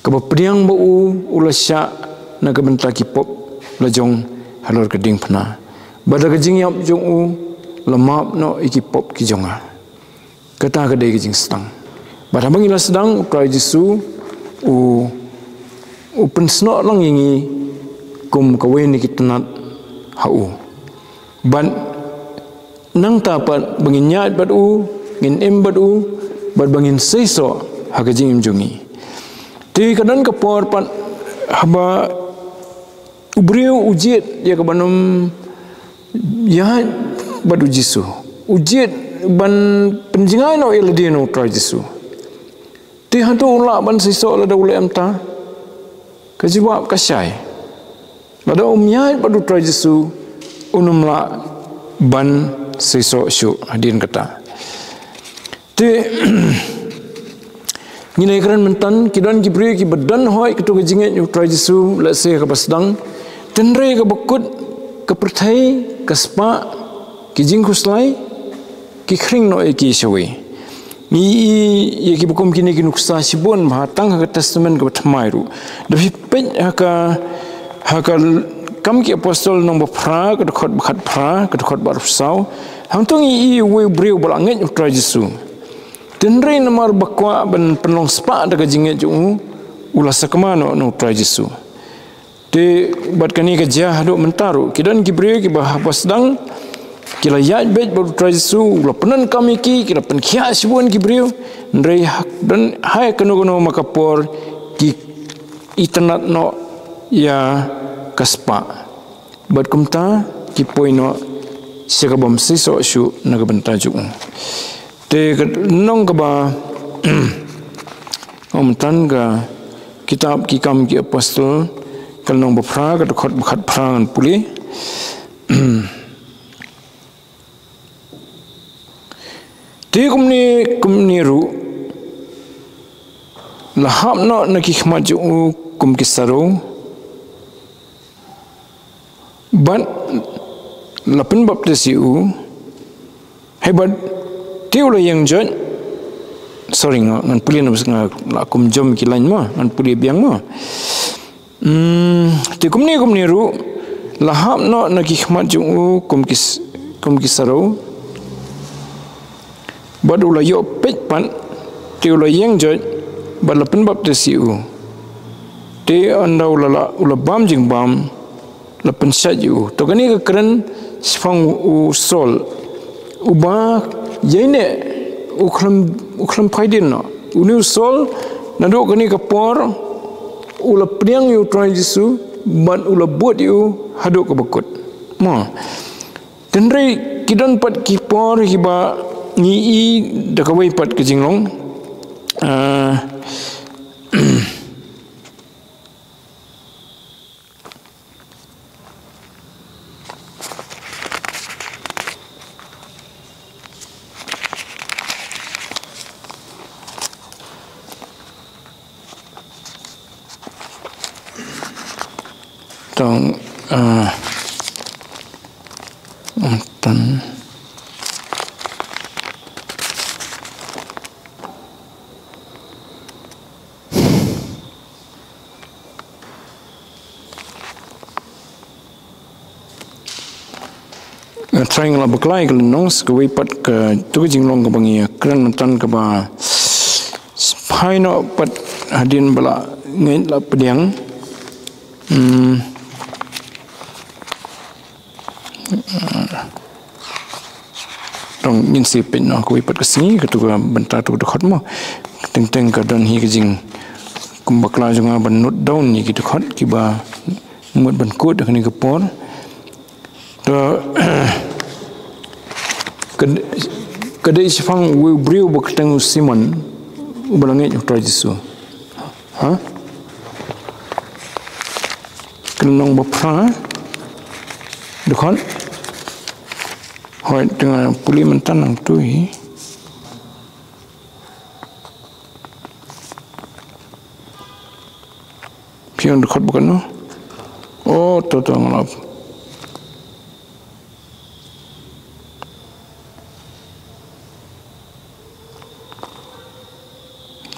Kaba pdiang ba u, u la shah na ka bynta ki pop la jong halor ka diengphna, bad da ka jingïap jong u la map noh ïa ki pop ki jong nga. Kata ka dei ka jingsdang. Bad haba ngi la sdang, U Trai Jisu u, u pynsnoh lang ïa ngi kum kawei na ki tnat ha u. Bad nangta pat ba ngin ïaid bad u, ngin im bad u, bad ba ngin seisoh ha ka jingim jong ngi. Te ka don ka por pat haba u briew u jied ïa ka ban ym ïaid bad U Jisu, u jied ban pynjngai noh ïa lade na U Trai Jisu. Te hato u lah ban seisoh lada u leh kumta? Ka jubab ka shai. Lada um ïaid bad U Trai Jisu, un ym lah ban seisoh shuh hadien kata. Te ngi la kren mynta, ki don ki briew kiba don hooid kato ka jingngeit ha U Trai Jisu, lehse kaba sdang. Hynrei kaba kut, ka pyrthei, ka spah, ki jingkhuslai ki khring noh ïa ki shawei. Ngi ïohi ïa kiba kum kine ki nuksa shibun bha tang ha ka Testament kaba thymmai ruh. Da phi peit ha ka, ha ka Kam ki Apostol lynnong ba phra, ka dkhot ba khatphra, ka dkhot ba arphew saw. Hangto ngi ïohi uwei u briew ba la ngeit ha U Trai Jisu. Hynrei namar ba kwah ban pynlong spah da ka jingngeit jong u, u la sakma noh na U Trai Jisu. Te bad kane ka jia haduh mynta ruh. Ki don ki briew kiba haba sdang ki la ïaid beit bad U Trai Jisu, u la pyndonkam ïa ki, ki la pynkhiah shibun ki briew. Hynrei ha, don ha kano kano ma ka por ki itynnad noh ïa ka spah. Bad kumta ki poi noh sha ka bym seisoh shuh na ka bynta jong u. Te ka lynnong kaba ong mynta ka kitab Ki Kam ki Apostol, ka lynnong ba phra, ka dkhot ba khatphra ngan pule. Te kumne, kumne ruh, la hap noh na ki khmat jong u kum ki saru, bad la pynbaptis ïa u, hynrei bad te u la ïeng joit, sorry, nga, ngan pule na bynta nga la kum jom ki lain mo, ngan pule biang mo. Hmm, te kumne kumne ruh, la hap noh na ki khmat jong u kum ki s-, kum ki saru. Bad u la ïoh peit pat, te u la ïeng joit, bad la pynbaptis ïa u. Te ynda u la lah, u la bam jingbam, la pynshait ïa u. To kane ka kren shaphang u Saul. Uba ïaineh, u khlem, u khlem phaidien noh. Une u Saul, naduh kane ka por, u la pdiang ïa u Trai Jisu, bad u la bud ïa u haduh kaba kut. Mo. Hynrei ki don pat ki por kiba ngi i da kawei pat ka jinglong. Ah, Tang, ah, tan. Nga tharai nga la bakla ïa ka lynnong, sa kawei pat ka, tu ka jinglong kaba ngi kren mynta kaba phai noh pat hadien ba la ngeit la pdiang. Hmm. Tang ngin sa peit noh kawei pat ka sngi, katu ka bynta tu ka dkhot mo. Teng teng ka don hi ka jing, kumba bakla jong nga ban note down ïa ki dkhot kiba mut ban kut ha kane ka por. To, ka, ka dei shaphang uwei u briew ba kyrteng u Simon, uba la ngeit ïa u Trai Jisu. Ha? Ka lynnong ba phra. Dkhot. Hooid, te nga pule mynta nangtu hi. Phi ong dkhot ba katno? Oh, to, to, nga la.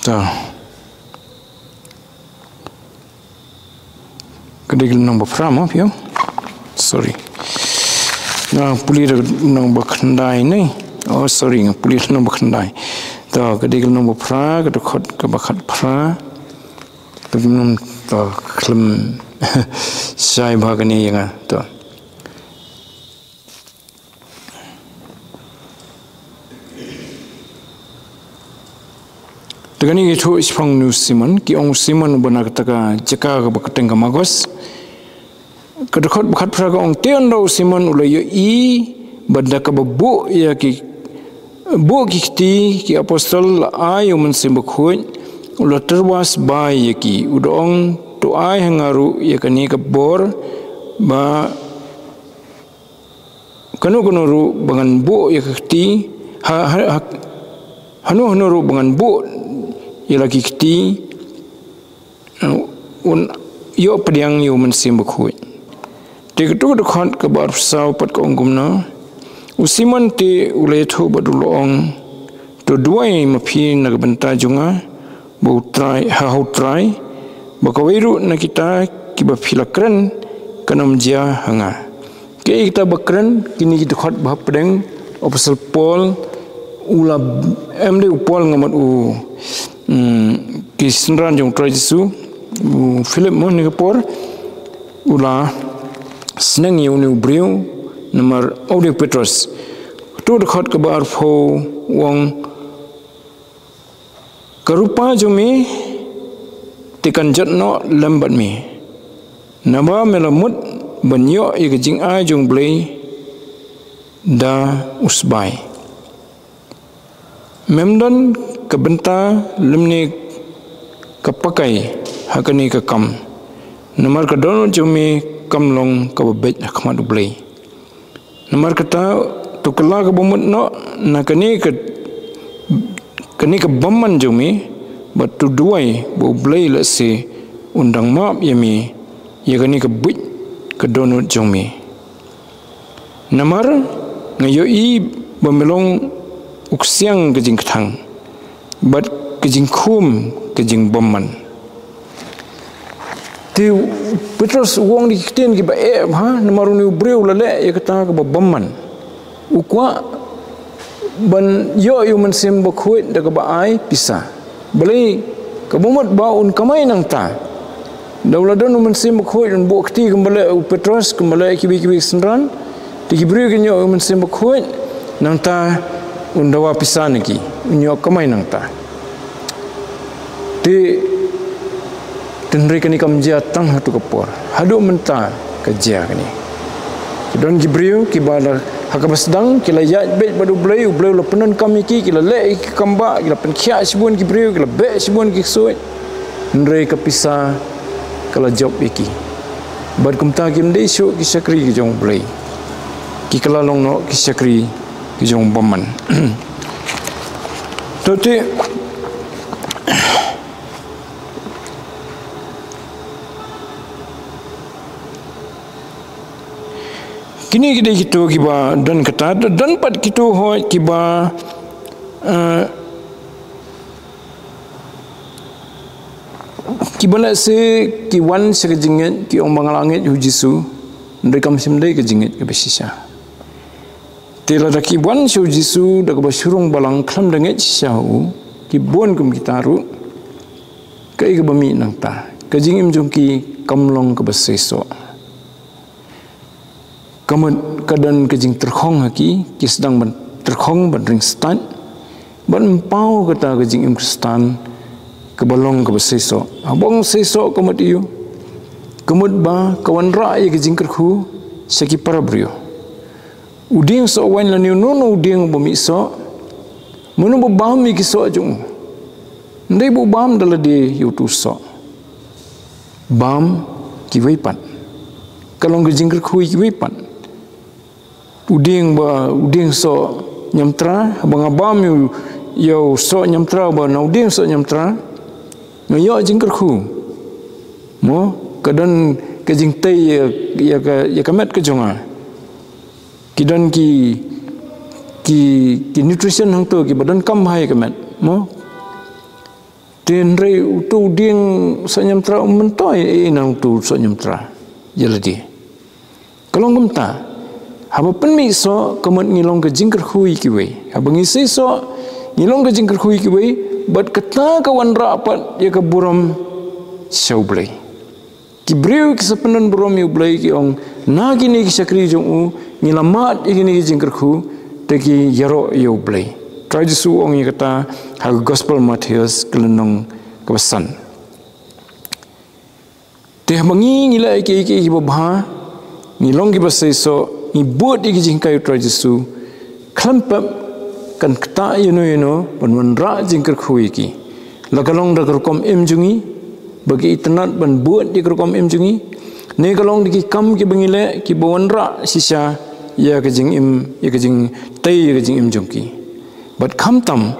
To. Ka dei ka lynnong ba phra mo, phi ong? Sorry. Nga pule da ka lynnong ba khyndai ne. Oh, sorry, nga pule lynnong ba khyndai. To, ka dei ka lynnong ba phra, ka dkhot kaba khatphra. Ka lynnong, to, khlem shai bha kane ïa nga. To. Te kane ka ïathuh shaphang une u Simon, ki ong u Simon uba na kata ka jaka kaba kyrteng ka Magos. Ka dkhot ba khatphra ka ong, te ynda u Simon u la ïohi ba da kaba buh ïa ki, buh ki kti ki apostol la ai ïa u Mynsiem Bakhuid, u la tyrwa sbai ïa ki, u da ong, to ai ha nga ruh ïa kane ka bor ba kano kano ruh ba ngan buh ïa ka kti, ha, ha, ha, hano hano ruh ba ngan buh ïa la ki kti, uh, un ïoh pdiang ïa u Mynsiem Bakhuid. Te katu ka dkhot kaba arphew saw pat ka ong kumno, u Simon te u la ïathuh bad u la ong, to duwai ma phi na ka bynta jong nga, ba u Trai, ha, ha u Trai, ba kawei ruh na kita kiba phi la kren kan ym jia ha nga. Ki kita ba kren, kine ki dkhot ba hapdeng, u apostol Paul, u la, em dei u Paul nga mut u, mm, ki synran jong u Trai Jisu, u Philip mo, ha kane ka por, u la sneng ïa une u briew, namar u dei u Petros. Katu ka dkhot kaba arphew u ong, ka rupa jong me te kan jot noh lem bad me. Naba me la mut ban ïoh ïa ka jingai jong U Blei da u sbai. Mem don ka bynta lymne ka pakai ha kane ka kam. Namar ka dohnud jong me kam long kaba beit ha khmat U Blei. Namar kata, to kylla kaba mut noh na kane ka, kane ka bymman jong me, bad to duwai ba U Blei lehse un dang map ïa me ïa kane ka buit ka dohnud jong me. Namar nga ïohi ba me long u ksiang ka jingkthang bad ka jingkhum ka jingbymman. Te u Petros u ong da ki ktien kiba eh bha, namar une u briew u la leh ïa kata kaba bymman. U kwah ban ïoh ïa u Mynsiem Bakhuid da kaba ai pisa. Balei? Kaba mut ba un kamai nangta. Da u la don u Mynsiem Bakhuid un buh kti kumba leh u Petros, kumba leh kiwei kiwei ki synran. Te ki briew kin ïoh u Mynsiem Bakhuid, nangta un dawa pisa na ki, un ïoh kamai nangta. Te, te hynrei kane kam jia tang hato ka por. Haduh mynta ka jia kane. Ki don ki briew kiba la ha kaba sdang ki la ïaid beit bad U Blei, U Blei u la pyndonkam ïa ki, ki la leh ïa ki kam bah, ki la pynkhiah shibun ki briew, ki la beh shibun ki ksuid. Hynrei ka pisa ka la jop ïa ki. Bad kumta kim dei shuh ki shakri ki jong U Blei. Ki kylla long noh ki shakri ki jong bymman. To te, kine ki dei kito kiba don kata, don pat kito hooid kiba, eh, kiba lehse ki wan sha ka jingngeit, ki ong ba nga la ngeit ha u Jisu, hynrei kam shym dei ka jingngeit kaba shisha. Te lada ki wan sha u Jisu da kaba shyrung balang khlem da ngeit shisha ha u, ki bun kum kita ruh, kaei kaba mih nangta? Ka jingim jong ki kam long kaba seisoh. Ka mut ka don ka jingtyrkhong ha ki, ki sdang ban tyrkhong, ban ring stad, ban ym paw kata ka jingim Khristan kaba long kaba seisoh. Haba ong seisoh ka mut aïu? Ka mut ba ka wanrah ïa ka jingkyrkhu sha ki para briew. U dieng soh waiñ lane uno uno u dieng uba mih soh, mano ba bam ïa ki soh jong u? Ym dei ba u bam da lade ïa uto u soh. Bam kiwei pat. Ka long ka jingkyrkhu ïa kiwei pat. U dieng ba, u dieng soh ñiamtra, haba nga bam ïa u, ïa u soh ñiamtra ba na u dieng soh ñiamtra, nga ïoh jingkyrkhu. Mo, ka don ka jingtei ïa, ïa ka, ïa ka met ka jong nga. Ki don ki, ki, ki nutrition hangto kiba donkam bha ïa ka met. Mo, te hynrei uto u dieng soh ñiamtra um myntoi ei ei na uto u soh ñiamtra ïa lade. Ka long kumta, haba pynmih soh ka mut ngi long ka jingkyrkhu ïa kiwei. Haba ngi seisoh ngi long ka jingkyrkhu ïa kiwei, bad kata ka wanrah pat ïa ka burom sha U Blei. Ki briew ki sa pyndon burom ïa U Blei ki ong, na kine ki shakri jong u ngi la mad ïa kine ki jingkyrkhu, te ki ïaroh ïa U Blei. Trai Jisu u ong ïa kata ha ka Gospel Mathaios ka lynnong kaba san. Te haba ngi, ngi leh ïa kiei kiei kiba bha, ngi long kiba seisoh, ngi bud ïa ki jinghikai u Trai Jisu, khlem pep kan ktah ïano ïano ban wanrah jingkyrkhu ïa ki. La ka long da ka rukom im jong ngi ba ki itynnad ban bud ïa ka rukom im jong ngi, ne ka long da ki kam kiba ngi leh kiba wanrah shisha ïa ka jingim, ïa ka jingtei, ïa ka jingim jong ki. Bad khamtam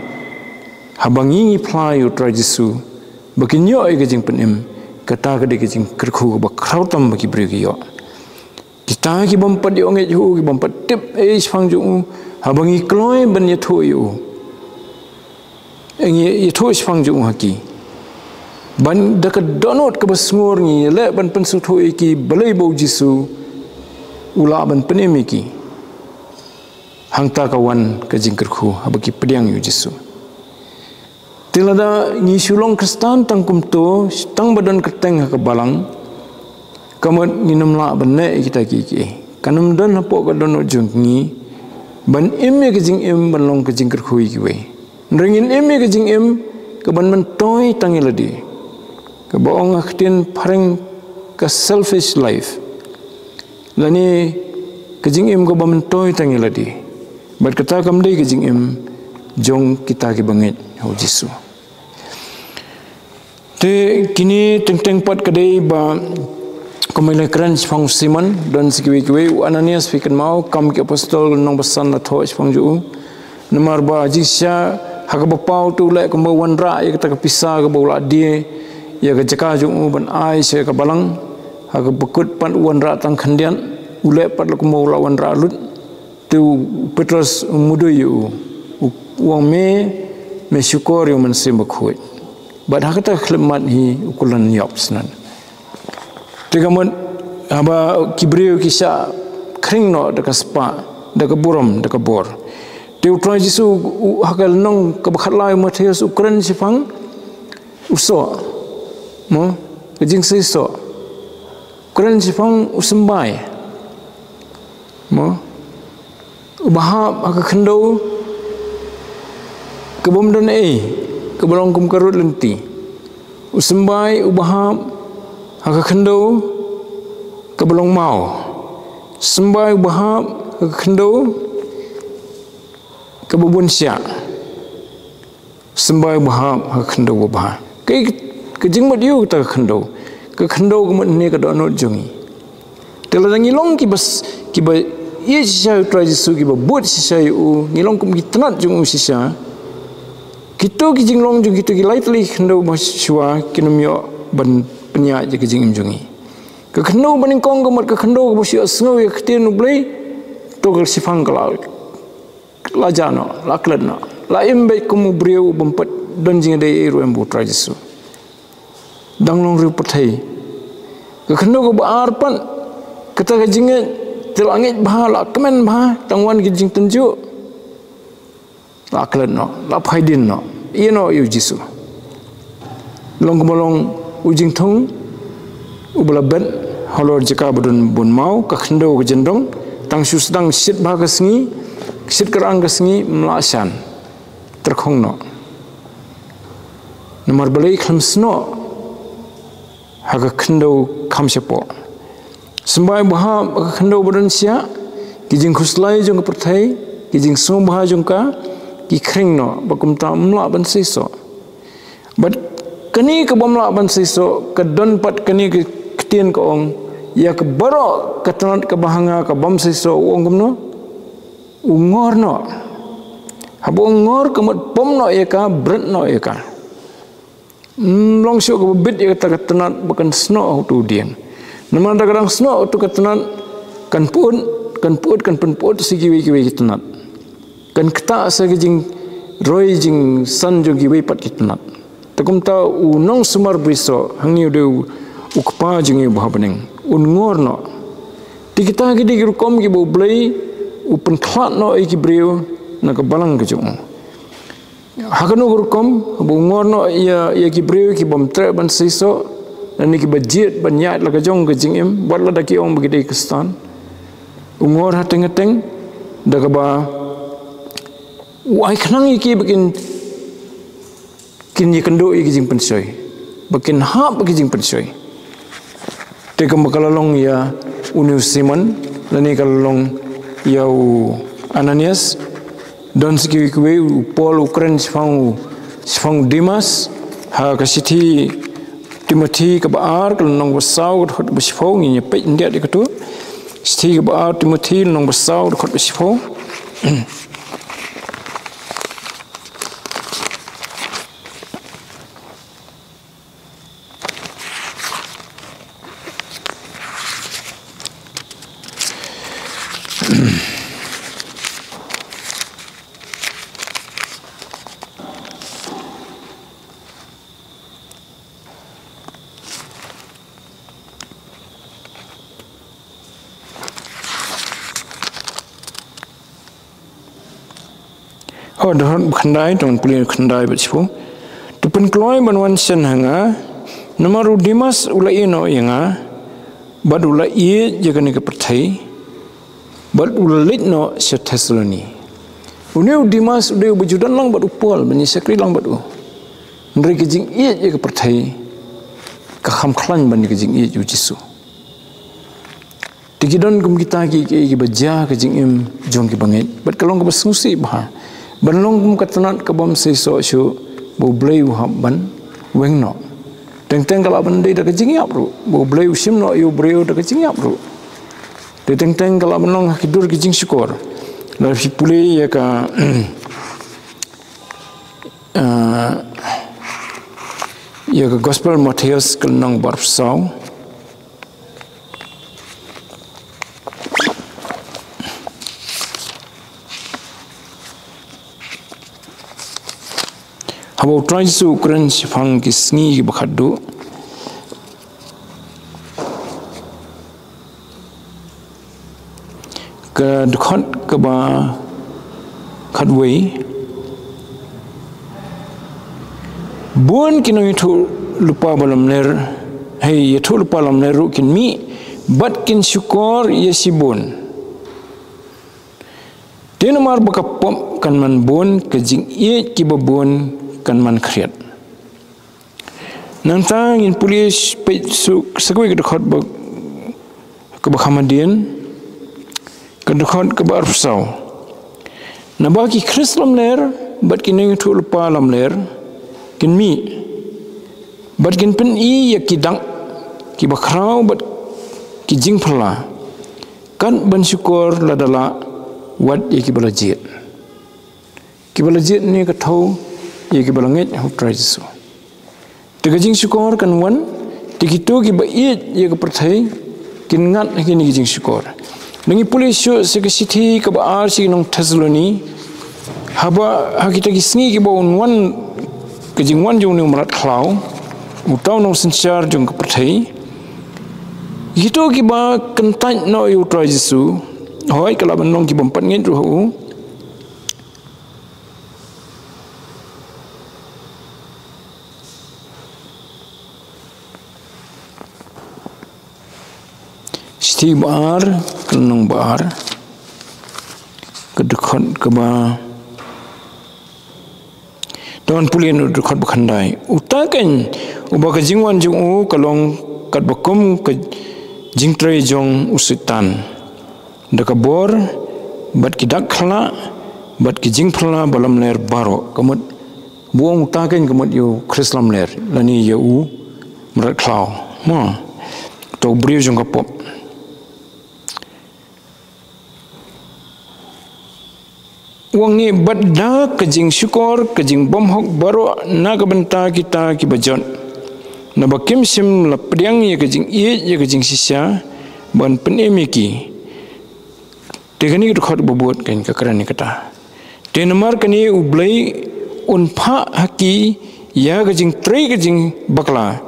haba ngi, ngi phla ïa u Trai Jisu ba kin ïoh ïa ka jingpynim, kata ka dei ka jingkyrkhu kaba khraw tam ba ki briew ki ïoh. Kita ki bym pat ïoh ngeit ïa u, ki bym pat tip ei shaphang jong u, haba ngi kloi ban ïathuh ïa u, ngi ïathuh shaphang jong u ha ki, ban da ka dohnud kaba sngur ngi leh ban pynsngewthuh ïa ki balei ba u Jisu u lah ban pynim ïa ki. Hangta ka wan ka jingkyrkhu haba ki pdiang ïa u Jisu. Te lada ngi shu long Khristan tang kumto, tang ba don kyrteng ha ka balang, ka mut ngin ym lah ban leh ïa kita kiei kiei. Kan ym don hapoh ka dohnud jong ngi ban im ïa ka jingim ban long ka jingkyrkhu ïa kiwei. Hynrei ngin im ïa ka jingim kaban myntoi tang ïa lade. Kaba ong ha ka ktien phareng ka selfish life, lane ka jingim kaba myntoi tang ïa lade. Bad kata kam dei ka jingim jong kita kiba ngeit ha u Jisu. Te kine teng teng pat ka dei ba kumba la kren shaphang u Simon, don sa kiwei kiwei, u Ananias phi kynmaw, Kam ki Apostol lynnong ba san la thoh shaphang jong u. Namar ba jingshisha ha kaba paw te u leh kumba wanrah ïa kata ka pisa kaba u la die ïa ka jaka jong u ban ai sha ka balang. Ha kaba kut pat u wanrah tang khyndiat, u leh pat la kumba u la wanrah lut. Te u Petros u mudui ïa u, u ong, me, me shukor ïa u Mynsiem Bakhuid. Bad ha kata ka khyllipmat hi u kular ïap snan. Te ka mut haba ki briew ki shah khring noh da ka spah, da ka burom, da ka bor. Te u Trai Jisu u, ha ka lynnong kaba khatlai u Mathaios u kren shaphang u soh. Mo, ka jingseisoh. U kren shaphang u symbai. Mo, uba hap ha ka khyndew ka bym don ei, kaba long kum ka rud lynti. U symbai uba hap ha ka khyndew kaba long maw. Symbai uba hap ha ka khyndew kaba bun shiah. Symbai uba hap ha ka khyndew babha. Ka, ka jingmut ïa u kata ka khyndew. Ka khyndew ka mut ne ka dohnud jong ngi. Te lada ngi long kiba s-, kiba ïeit shisha ïa u Trai Jisu, kiba bud shisha ïa u, ngi long kum ki tnat jong u shisha. Kito ki jinglong jong kito ki lai tylli ki khyndew ba shuwa kin ym ïoh ban pynïaid ïa ka jingim jong ngi. Ka khyndew ba nyngkong ka mut ka khyndew kaba shu ïohsngew ïa ka ktien U Blei, to ka shiphang ka la, la jah noh, la klet noh, la im beit kum u briew u bym pat don jingïadei ei ruh em bad u Trai Jisu. Dang long riewpyrthei. Ka khyndew kaba ar pat, kata ka jingngeit, te la ngeit bha, la kmen bha, tang wan ki jingtynjuh. La klet noh, la phai dien noh, ïeh noh ïa u Jisu. Long kumba long u jingthung uba la bet halor jaka ba don bun maw, ka khyndew ka jyndong, tang shu sdang shit bha ka sngi, shit kyrang ka sngi, ym lah shan. Tyrkhong noh. Namar balei? Khlem snoh ha ka khyndew kham shapoh. Symbai uba hap ha ka khyndew ba don shiah, ki jingkhuslai jong ka pyrthei, ki jingsngewbha jong ka, ki khring noh, bad kumta ym lah ban seisoh. Bad kane ka bym lah ban seisoh, ka don pat kane ka ktien ka ong, ïa ka baroh ka tnat kaba ha nga ka bym seisoh, u ong kumno? U ngor noh. Haba u ngor ka mut pom noh ïa ka, bret noh ïa ka. Ym long shuh kaba bit ïa kata ka tnat ba kan snoh ha uto u dieng. Namar da ka dang snoh ha uto ka tnat, kan pyut, kan pyut, kan pynpyut sa kiwei kiwei ki tnat. Kan ktah sa ki jingroi jingsan jong kiwei pat ki tnat. Te kumta u nongsumar brisoh hangne u dei u, u Kpa jong ngi uba ha bneng. Un ngor noh. Te kita ki dei ki rukom kiba U Blei u pynkhlad noh ïa ki briew na ka balang ka jong u. Ha kano ka rukom? Haba u ngor noh ïa, ïa ki briew ki bym treh ban seisoh, lane kiba jied ban ïaid la ka jong ka jingim, wat lada ki ong ba ki dei Khristan. U ngor hateng hateng, da kaba u ai khnang ïa ki ba kin, kin ïakynduh ïa ki jingpynshoi, ba kin hap ha ki jingpynshoi. Te kumba ka la long ïa une u Simon, lane ka la long ïa u Ananias, don sa kiwei kiwei, u Paul u kren shaphang u, shaphang u Demas, ha ka shithi Timothi kaba ar, ka lynnong ba saw, ka dkhot ba shiphew, ngin ïa peit khyndiat ïa kato. Shithi kaba ar Timothi, lynnong ba saw, ka dkhot ba shiphew. Oh, dkhot khyndai, tang pule khyndai bad shiphew. To pynkloi ban wan shen ha nga, namar u Demas u la ïeh noh ïa nga, bad u la ïeit ïa kane ka pyrthei, bad u la leit noh sha Thessaloni. Une u Demas u dei uba ju don lang bad u Paul, ban ïa shakri lang bad u. Hynrei ka jingïeit ïa ka pyrthei ka kham khlaiñ ban ïa ka jingïeit ïa u Jisu. Te ki don kum kita ki, ki, kiba jia ka jingim jong kiba ngeit. Bad ka long kaba sngewsih bha ban long kum ka tnat ka bym seisoh shuh ba U Blei u hap ban weng noh. Teng teng ka lah ban dei da ka jingïap ruh, ba U Blei u shim noh ïa u briew da ka jingïap ruh. Te teng teng ka lah ban long ha ki dur ki jingshukor. Lada phi pule ïa ka, eh, ïa ka Gospel Mathaios ka lynnong ba arphew saw. Haba U Trai Jisu u kren shaphang ki sngi kiba khatduh, ka dkhot kaba khatwei, bun ki nongïathuhlypa ba lamler, hei, ïathuhlypa lamler ruh kin mih bad kin shukor ïa shibun. Te namar ba ka pop kan man bun, ka jingïeit kiba bun kan man khriat. Nangta ngin pule sh-, peit suk, sa kawei ka dkhot ba, kaba kham hadien, ka dkhot kaba arphew saw. Naba ki Khrist lamler bad ki nongïathuhlypa lamler kin mih bad kin pyni ïa ki dak kiba khraw bad ki jingphylla, kat ban shukor lada lah, wat ïa kiba la jied. Kiba la jied ne ka thew ïa kiba la ngeit ha U Trai Jisu. Te ka jingshukor kan wan, te kito kiba ïeit ïa ka pyrthei kin ngat ha kine ki jingshukor. Ngi pule shuh sha ka shithi kaba ar sha ki nong Thessaloni, haba ha kita ki sngi kiba un wan ka jingwan jong une u mrad khlaw, uta u nongsynshar jong ka pyrthei. Kito kiba kyntait noh ïa U Trai Jisu, hooid ka lah ban long ki bym pat ngeit ruh ha u. Shithi ba ar, ka lynnong ba ar, ka dkhot kaba, to ngan pule na ka dkhot ba khyndai. Uta keiñ uba ka jingwan jong u ka long katba kum ka jingtrei jong u Soitan, da ka bor bad ki dak khlak bad ki jingphylla ba lamler baroh. Ka mut, ba u ong uta keiñ ka mut ïa u Khrist lamler lane ïa u mrad khlaw, mo, uta u briew jong ka pop. U ong ne, bad da ka jingshukor, ka jingbymhok baroh na ka bynta kita kiba jot, naba kim shym la pdiang ïa ka jingïeit ïa ka jingshisha ban pynim ïa ki. Te kane ka dkhot ba bud keiñ ka kren ïa kata. Te namar kane U Blei un phah ha ki ïa ka jingtrei ka jingbakla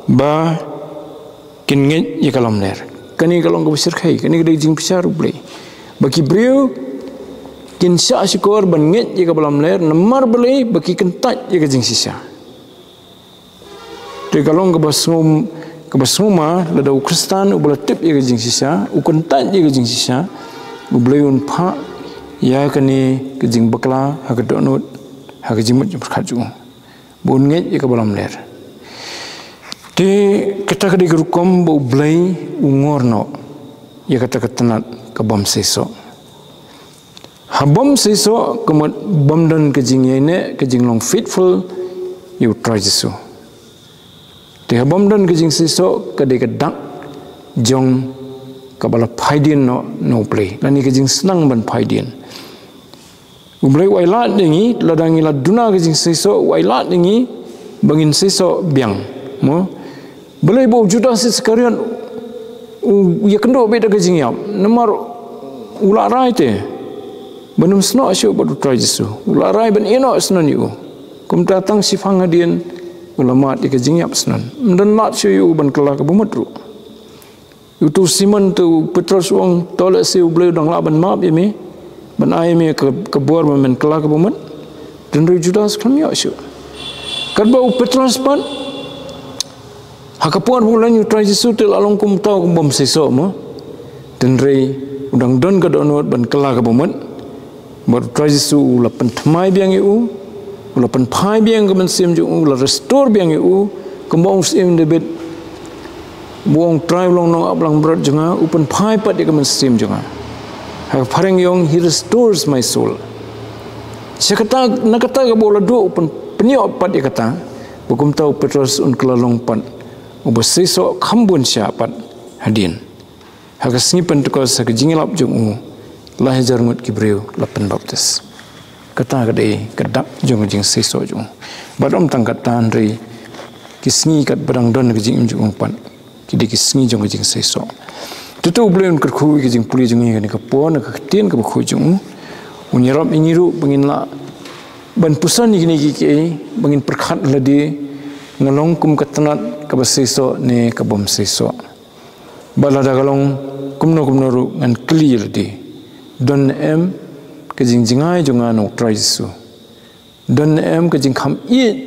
ba kin ngeit ïa ka lamler. Kane ka long kaba shyrkhei, kane ka dei ka jingbishar U Blei, ba ki briew kin shah shukor ban ngeit ïa kaba lamler namar balei, ba ki kyntait ïa ka jingshisha. Te ka long kaba sngewm-, kaba sngewma lada u Khristan uba la tip ïa ka jingshisha u kyntait ïa ka jingshisha, U Blei un phah ïa kane ka jingbakla ha ka dohnud, ha ka jingmut jingpyrkhat jong u, ba un ngeit ïa kaba lamler. Te kata ka dei ka rukom ba U Blei u ngor noh ïa kata ka tnat ka bym seisoh. Ha bym seisoh ka mut bym don ka jingïaineh, ka jinglong faithful ïa U Trai Jisu. Te ha bym don ka jingseisoh ka dei ka dak jong kaba la phaidien noh na U Blei, lane ka jingsnang ban phaidien. U Blei u ailad ïa ngi, lada ngi la duna ka jingseisoh, u ailad ïa ngi ba ngin seisoh biang, mo. Balei ba u Judas Iskariot u ïakynduh beit da ka jingïap? Namar u la rai te ban ym snoh shuh bad U Trai Jisu. U la rai ban ïehnoh shnong ïa u. Kumta tang shiphang hadien u la mad ïa ka jingïap shnong. Ym don lad shuh ïa u ban kylla kaba mut ruh. Utu u Simon, utu u Petros u ong, to lehse U Blei u dang lah ban map ïa me, ban ai ïa me ka, ka bor ba men kylla kaba mut. Hynrei u Judas khlem ïoh shuh. Katba u Petros pat, ha ka por ba u leit ïa U Trai Jisu te la long kum uta u bym seisoh mo. Hynrei u dang don ka dohnud ban kylla kaba mut. Bad U Trai Jisu u la pynthymmai biang ïa u, u la pynphai biang ka mynsiem jong u, u la restore biang ïa u, kumba ong u Syiem David, Ba u ong, Trai, u long nongaplangbrot jong nga, u pynphai pat ïa ka mynsiem jong nga. Ha ka phareng u ong, He restores my soul. Sha kata, na kata kaba u la duh, u pyn, pynïoh pat ïa kata, ba kumta u Petros un kylla long pat uba seisoh kham bun sha pat hadien. Ha ka sngi Pentekost, ha ka jingïalap jong u, lai hajar ngut ki briew la pynbaptis. Kata ka dei ka dak jong ka jingseisoh jong u. Bad ym tang kata, hynrei ki sngi katba dang don ka jingim jong u pat, ki dei ki sngi jong ka jingseisoh. To to U Blei un kyrkhu ïa ka jingpule jong ngi ha kane ka por na ka ktien kaba khuid jong u. Un ïarap ïa ngi ruh ba ngin lah ban puson ïa kine kiei, ba ngin pyrkhat ha lade, nga long kum ka tnat kaba seisoh ne ka bym seisoh. Bad lada ka long kumno kumno ruh, ngan kylli ïa lade, don ne em ka jingjngai jong nga na U Trai Jisu? Don ne em ka jingkham ïeit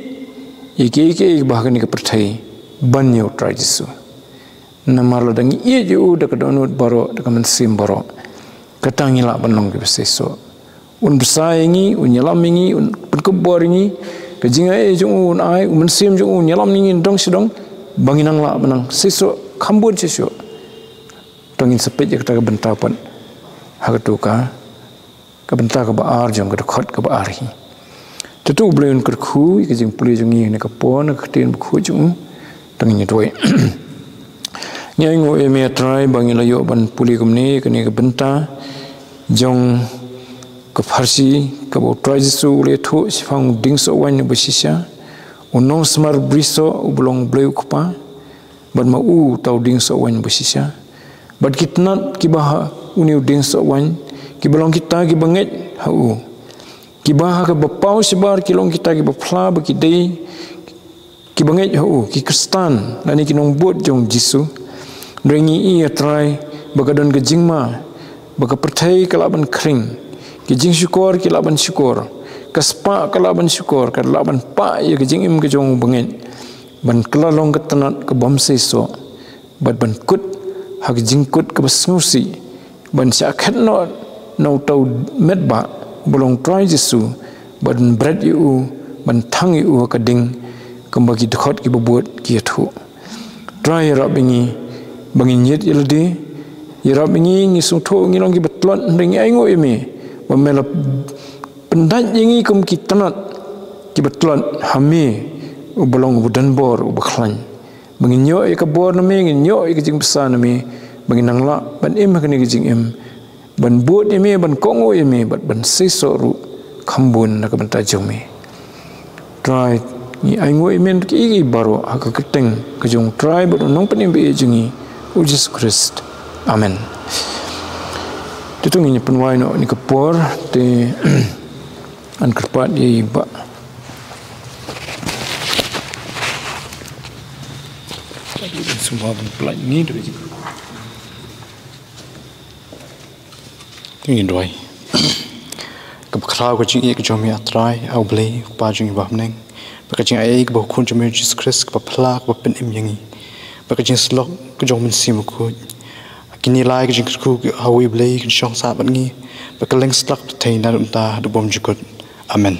ïa kiei kiei ba ha kane ka pyrthei ban ïa U Trai Jisu? Namar lada ngi ïeit ïa u da ka dohnud baroh, da ka mynsiem baroh, kata ngi lah ban long kiba seisoh. Un bsa ïa ngi, un ïalam ïa ngi, un pynkup bor ïa ngi. Ka jingai jong u un ai, u Mynsiem jong u un ïalam ïa ngi nadong shadong, ba ngin nang lah ban nang seisoh kham bun shisha. To ngin sa peit ïa kata ka bynta pat ha kato ka, ka bynta kaba ar jong ka dkhot kaba ar hi. To to U Blei un kyrkhu ïa ka jingpule jong ngi ha kane ka por na ka ktien bakhuid jong u. To ngin ïa duwai. Ngi ainguh ïa me, Trai, ba ngi la ïoh ban pule kumne ha kane ka bynta jong ka pharshi kaba U Trai Jisu u la ïathuh shaphang u dieng sohwaiñ uba shisha, u nongsmar brisoh uba long U Blei U Kpa, bad ma u uta u dieng sohwaiñ uba shisha. Bad ki tnat kiba ha une u dieng sohwaiñ, kiba long kita kiba ngeit ha u. Kiba ha kaba paw shabar ki long kita kiba phla ba ki dei kiba ngeit ha u, ki Khristan, lane ki nongbud jong U Jisu. Hynrei ngi ïohi, Trai, ba ka don ka jingma, ba ka pyrthei ka lah ban khring, ki jingshukor ki lah ban shukor, ka spah ka lah ban shukor, ka lah ban pah ïa ka jingim ka jong u bangeit, ban kylla long ka tnat ka bym seisoh, bad ban kut ha ka jingkut kaba sngewsih, ban shah khet noh na uta u metbah uba long U Trai Jisu, ban bret ïa u, ban thang ïa u ha ka ding, kumba ki dkhot kiba bud ki ïathuh. Trai, ïarap ïa ngi ba ngin ïeit ïa lade. Ïarap ïa ngi, ngi sngewthuh ngi long kiba tlot, hynrei ngi ainguh ïa me ba me la pyndait ïa ngi kum ki tnat kiba tlot ha me, uba long uba donbor, uba khlaiñ. Ba ngin ïoh ïa ka bor na me, ngin ïoh ïa ka jingbsa na me, ba ngin nang lah ban im ha kane ka jingim, ban bud ïa me, ban kohnguh ïa me, bad ban seisoh ruh kham bun na ka bynta jong me. Trai, ngi ainguh ïa me na kiei kiei baroh ha ka kyrteng ka jong U Trai bad U Nongpynim ba ïeit jong ngi, U Jisu Khrist. Amen. To to ngin ïa pynwai noh ha kane ka por, te ngan kyrpad ïa i Bah Sumar ban pynlait ngi da ka jing. To ngin duwai. Kaba khraw ka jingïeit ka jong me, A Trai, A U Blei, U Kpa jong ngi uba ha bneng. Bad ka jingaiei kaba khuid jong me, U Jisu Khrist, kaba phylla, kaba pynim ïa ngi. Bad ka jingsyllok ka jong U Mynsiem Bakhuid, kine lai ka jingkyrkhu ha uwei U Blei kin shong sah bad ngi, bad kylleng satlak pyrthei naduh mynta haduh bymjukut. Amen.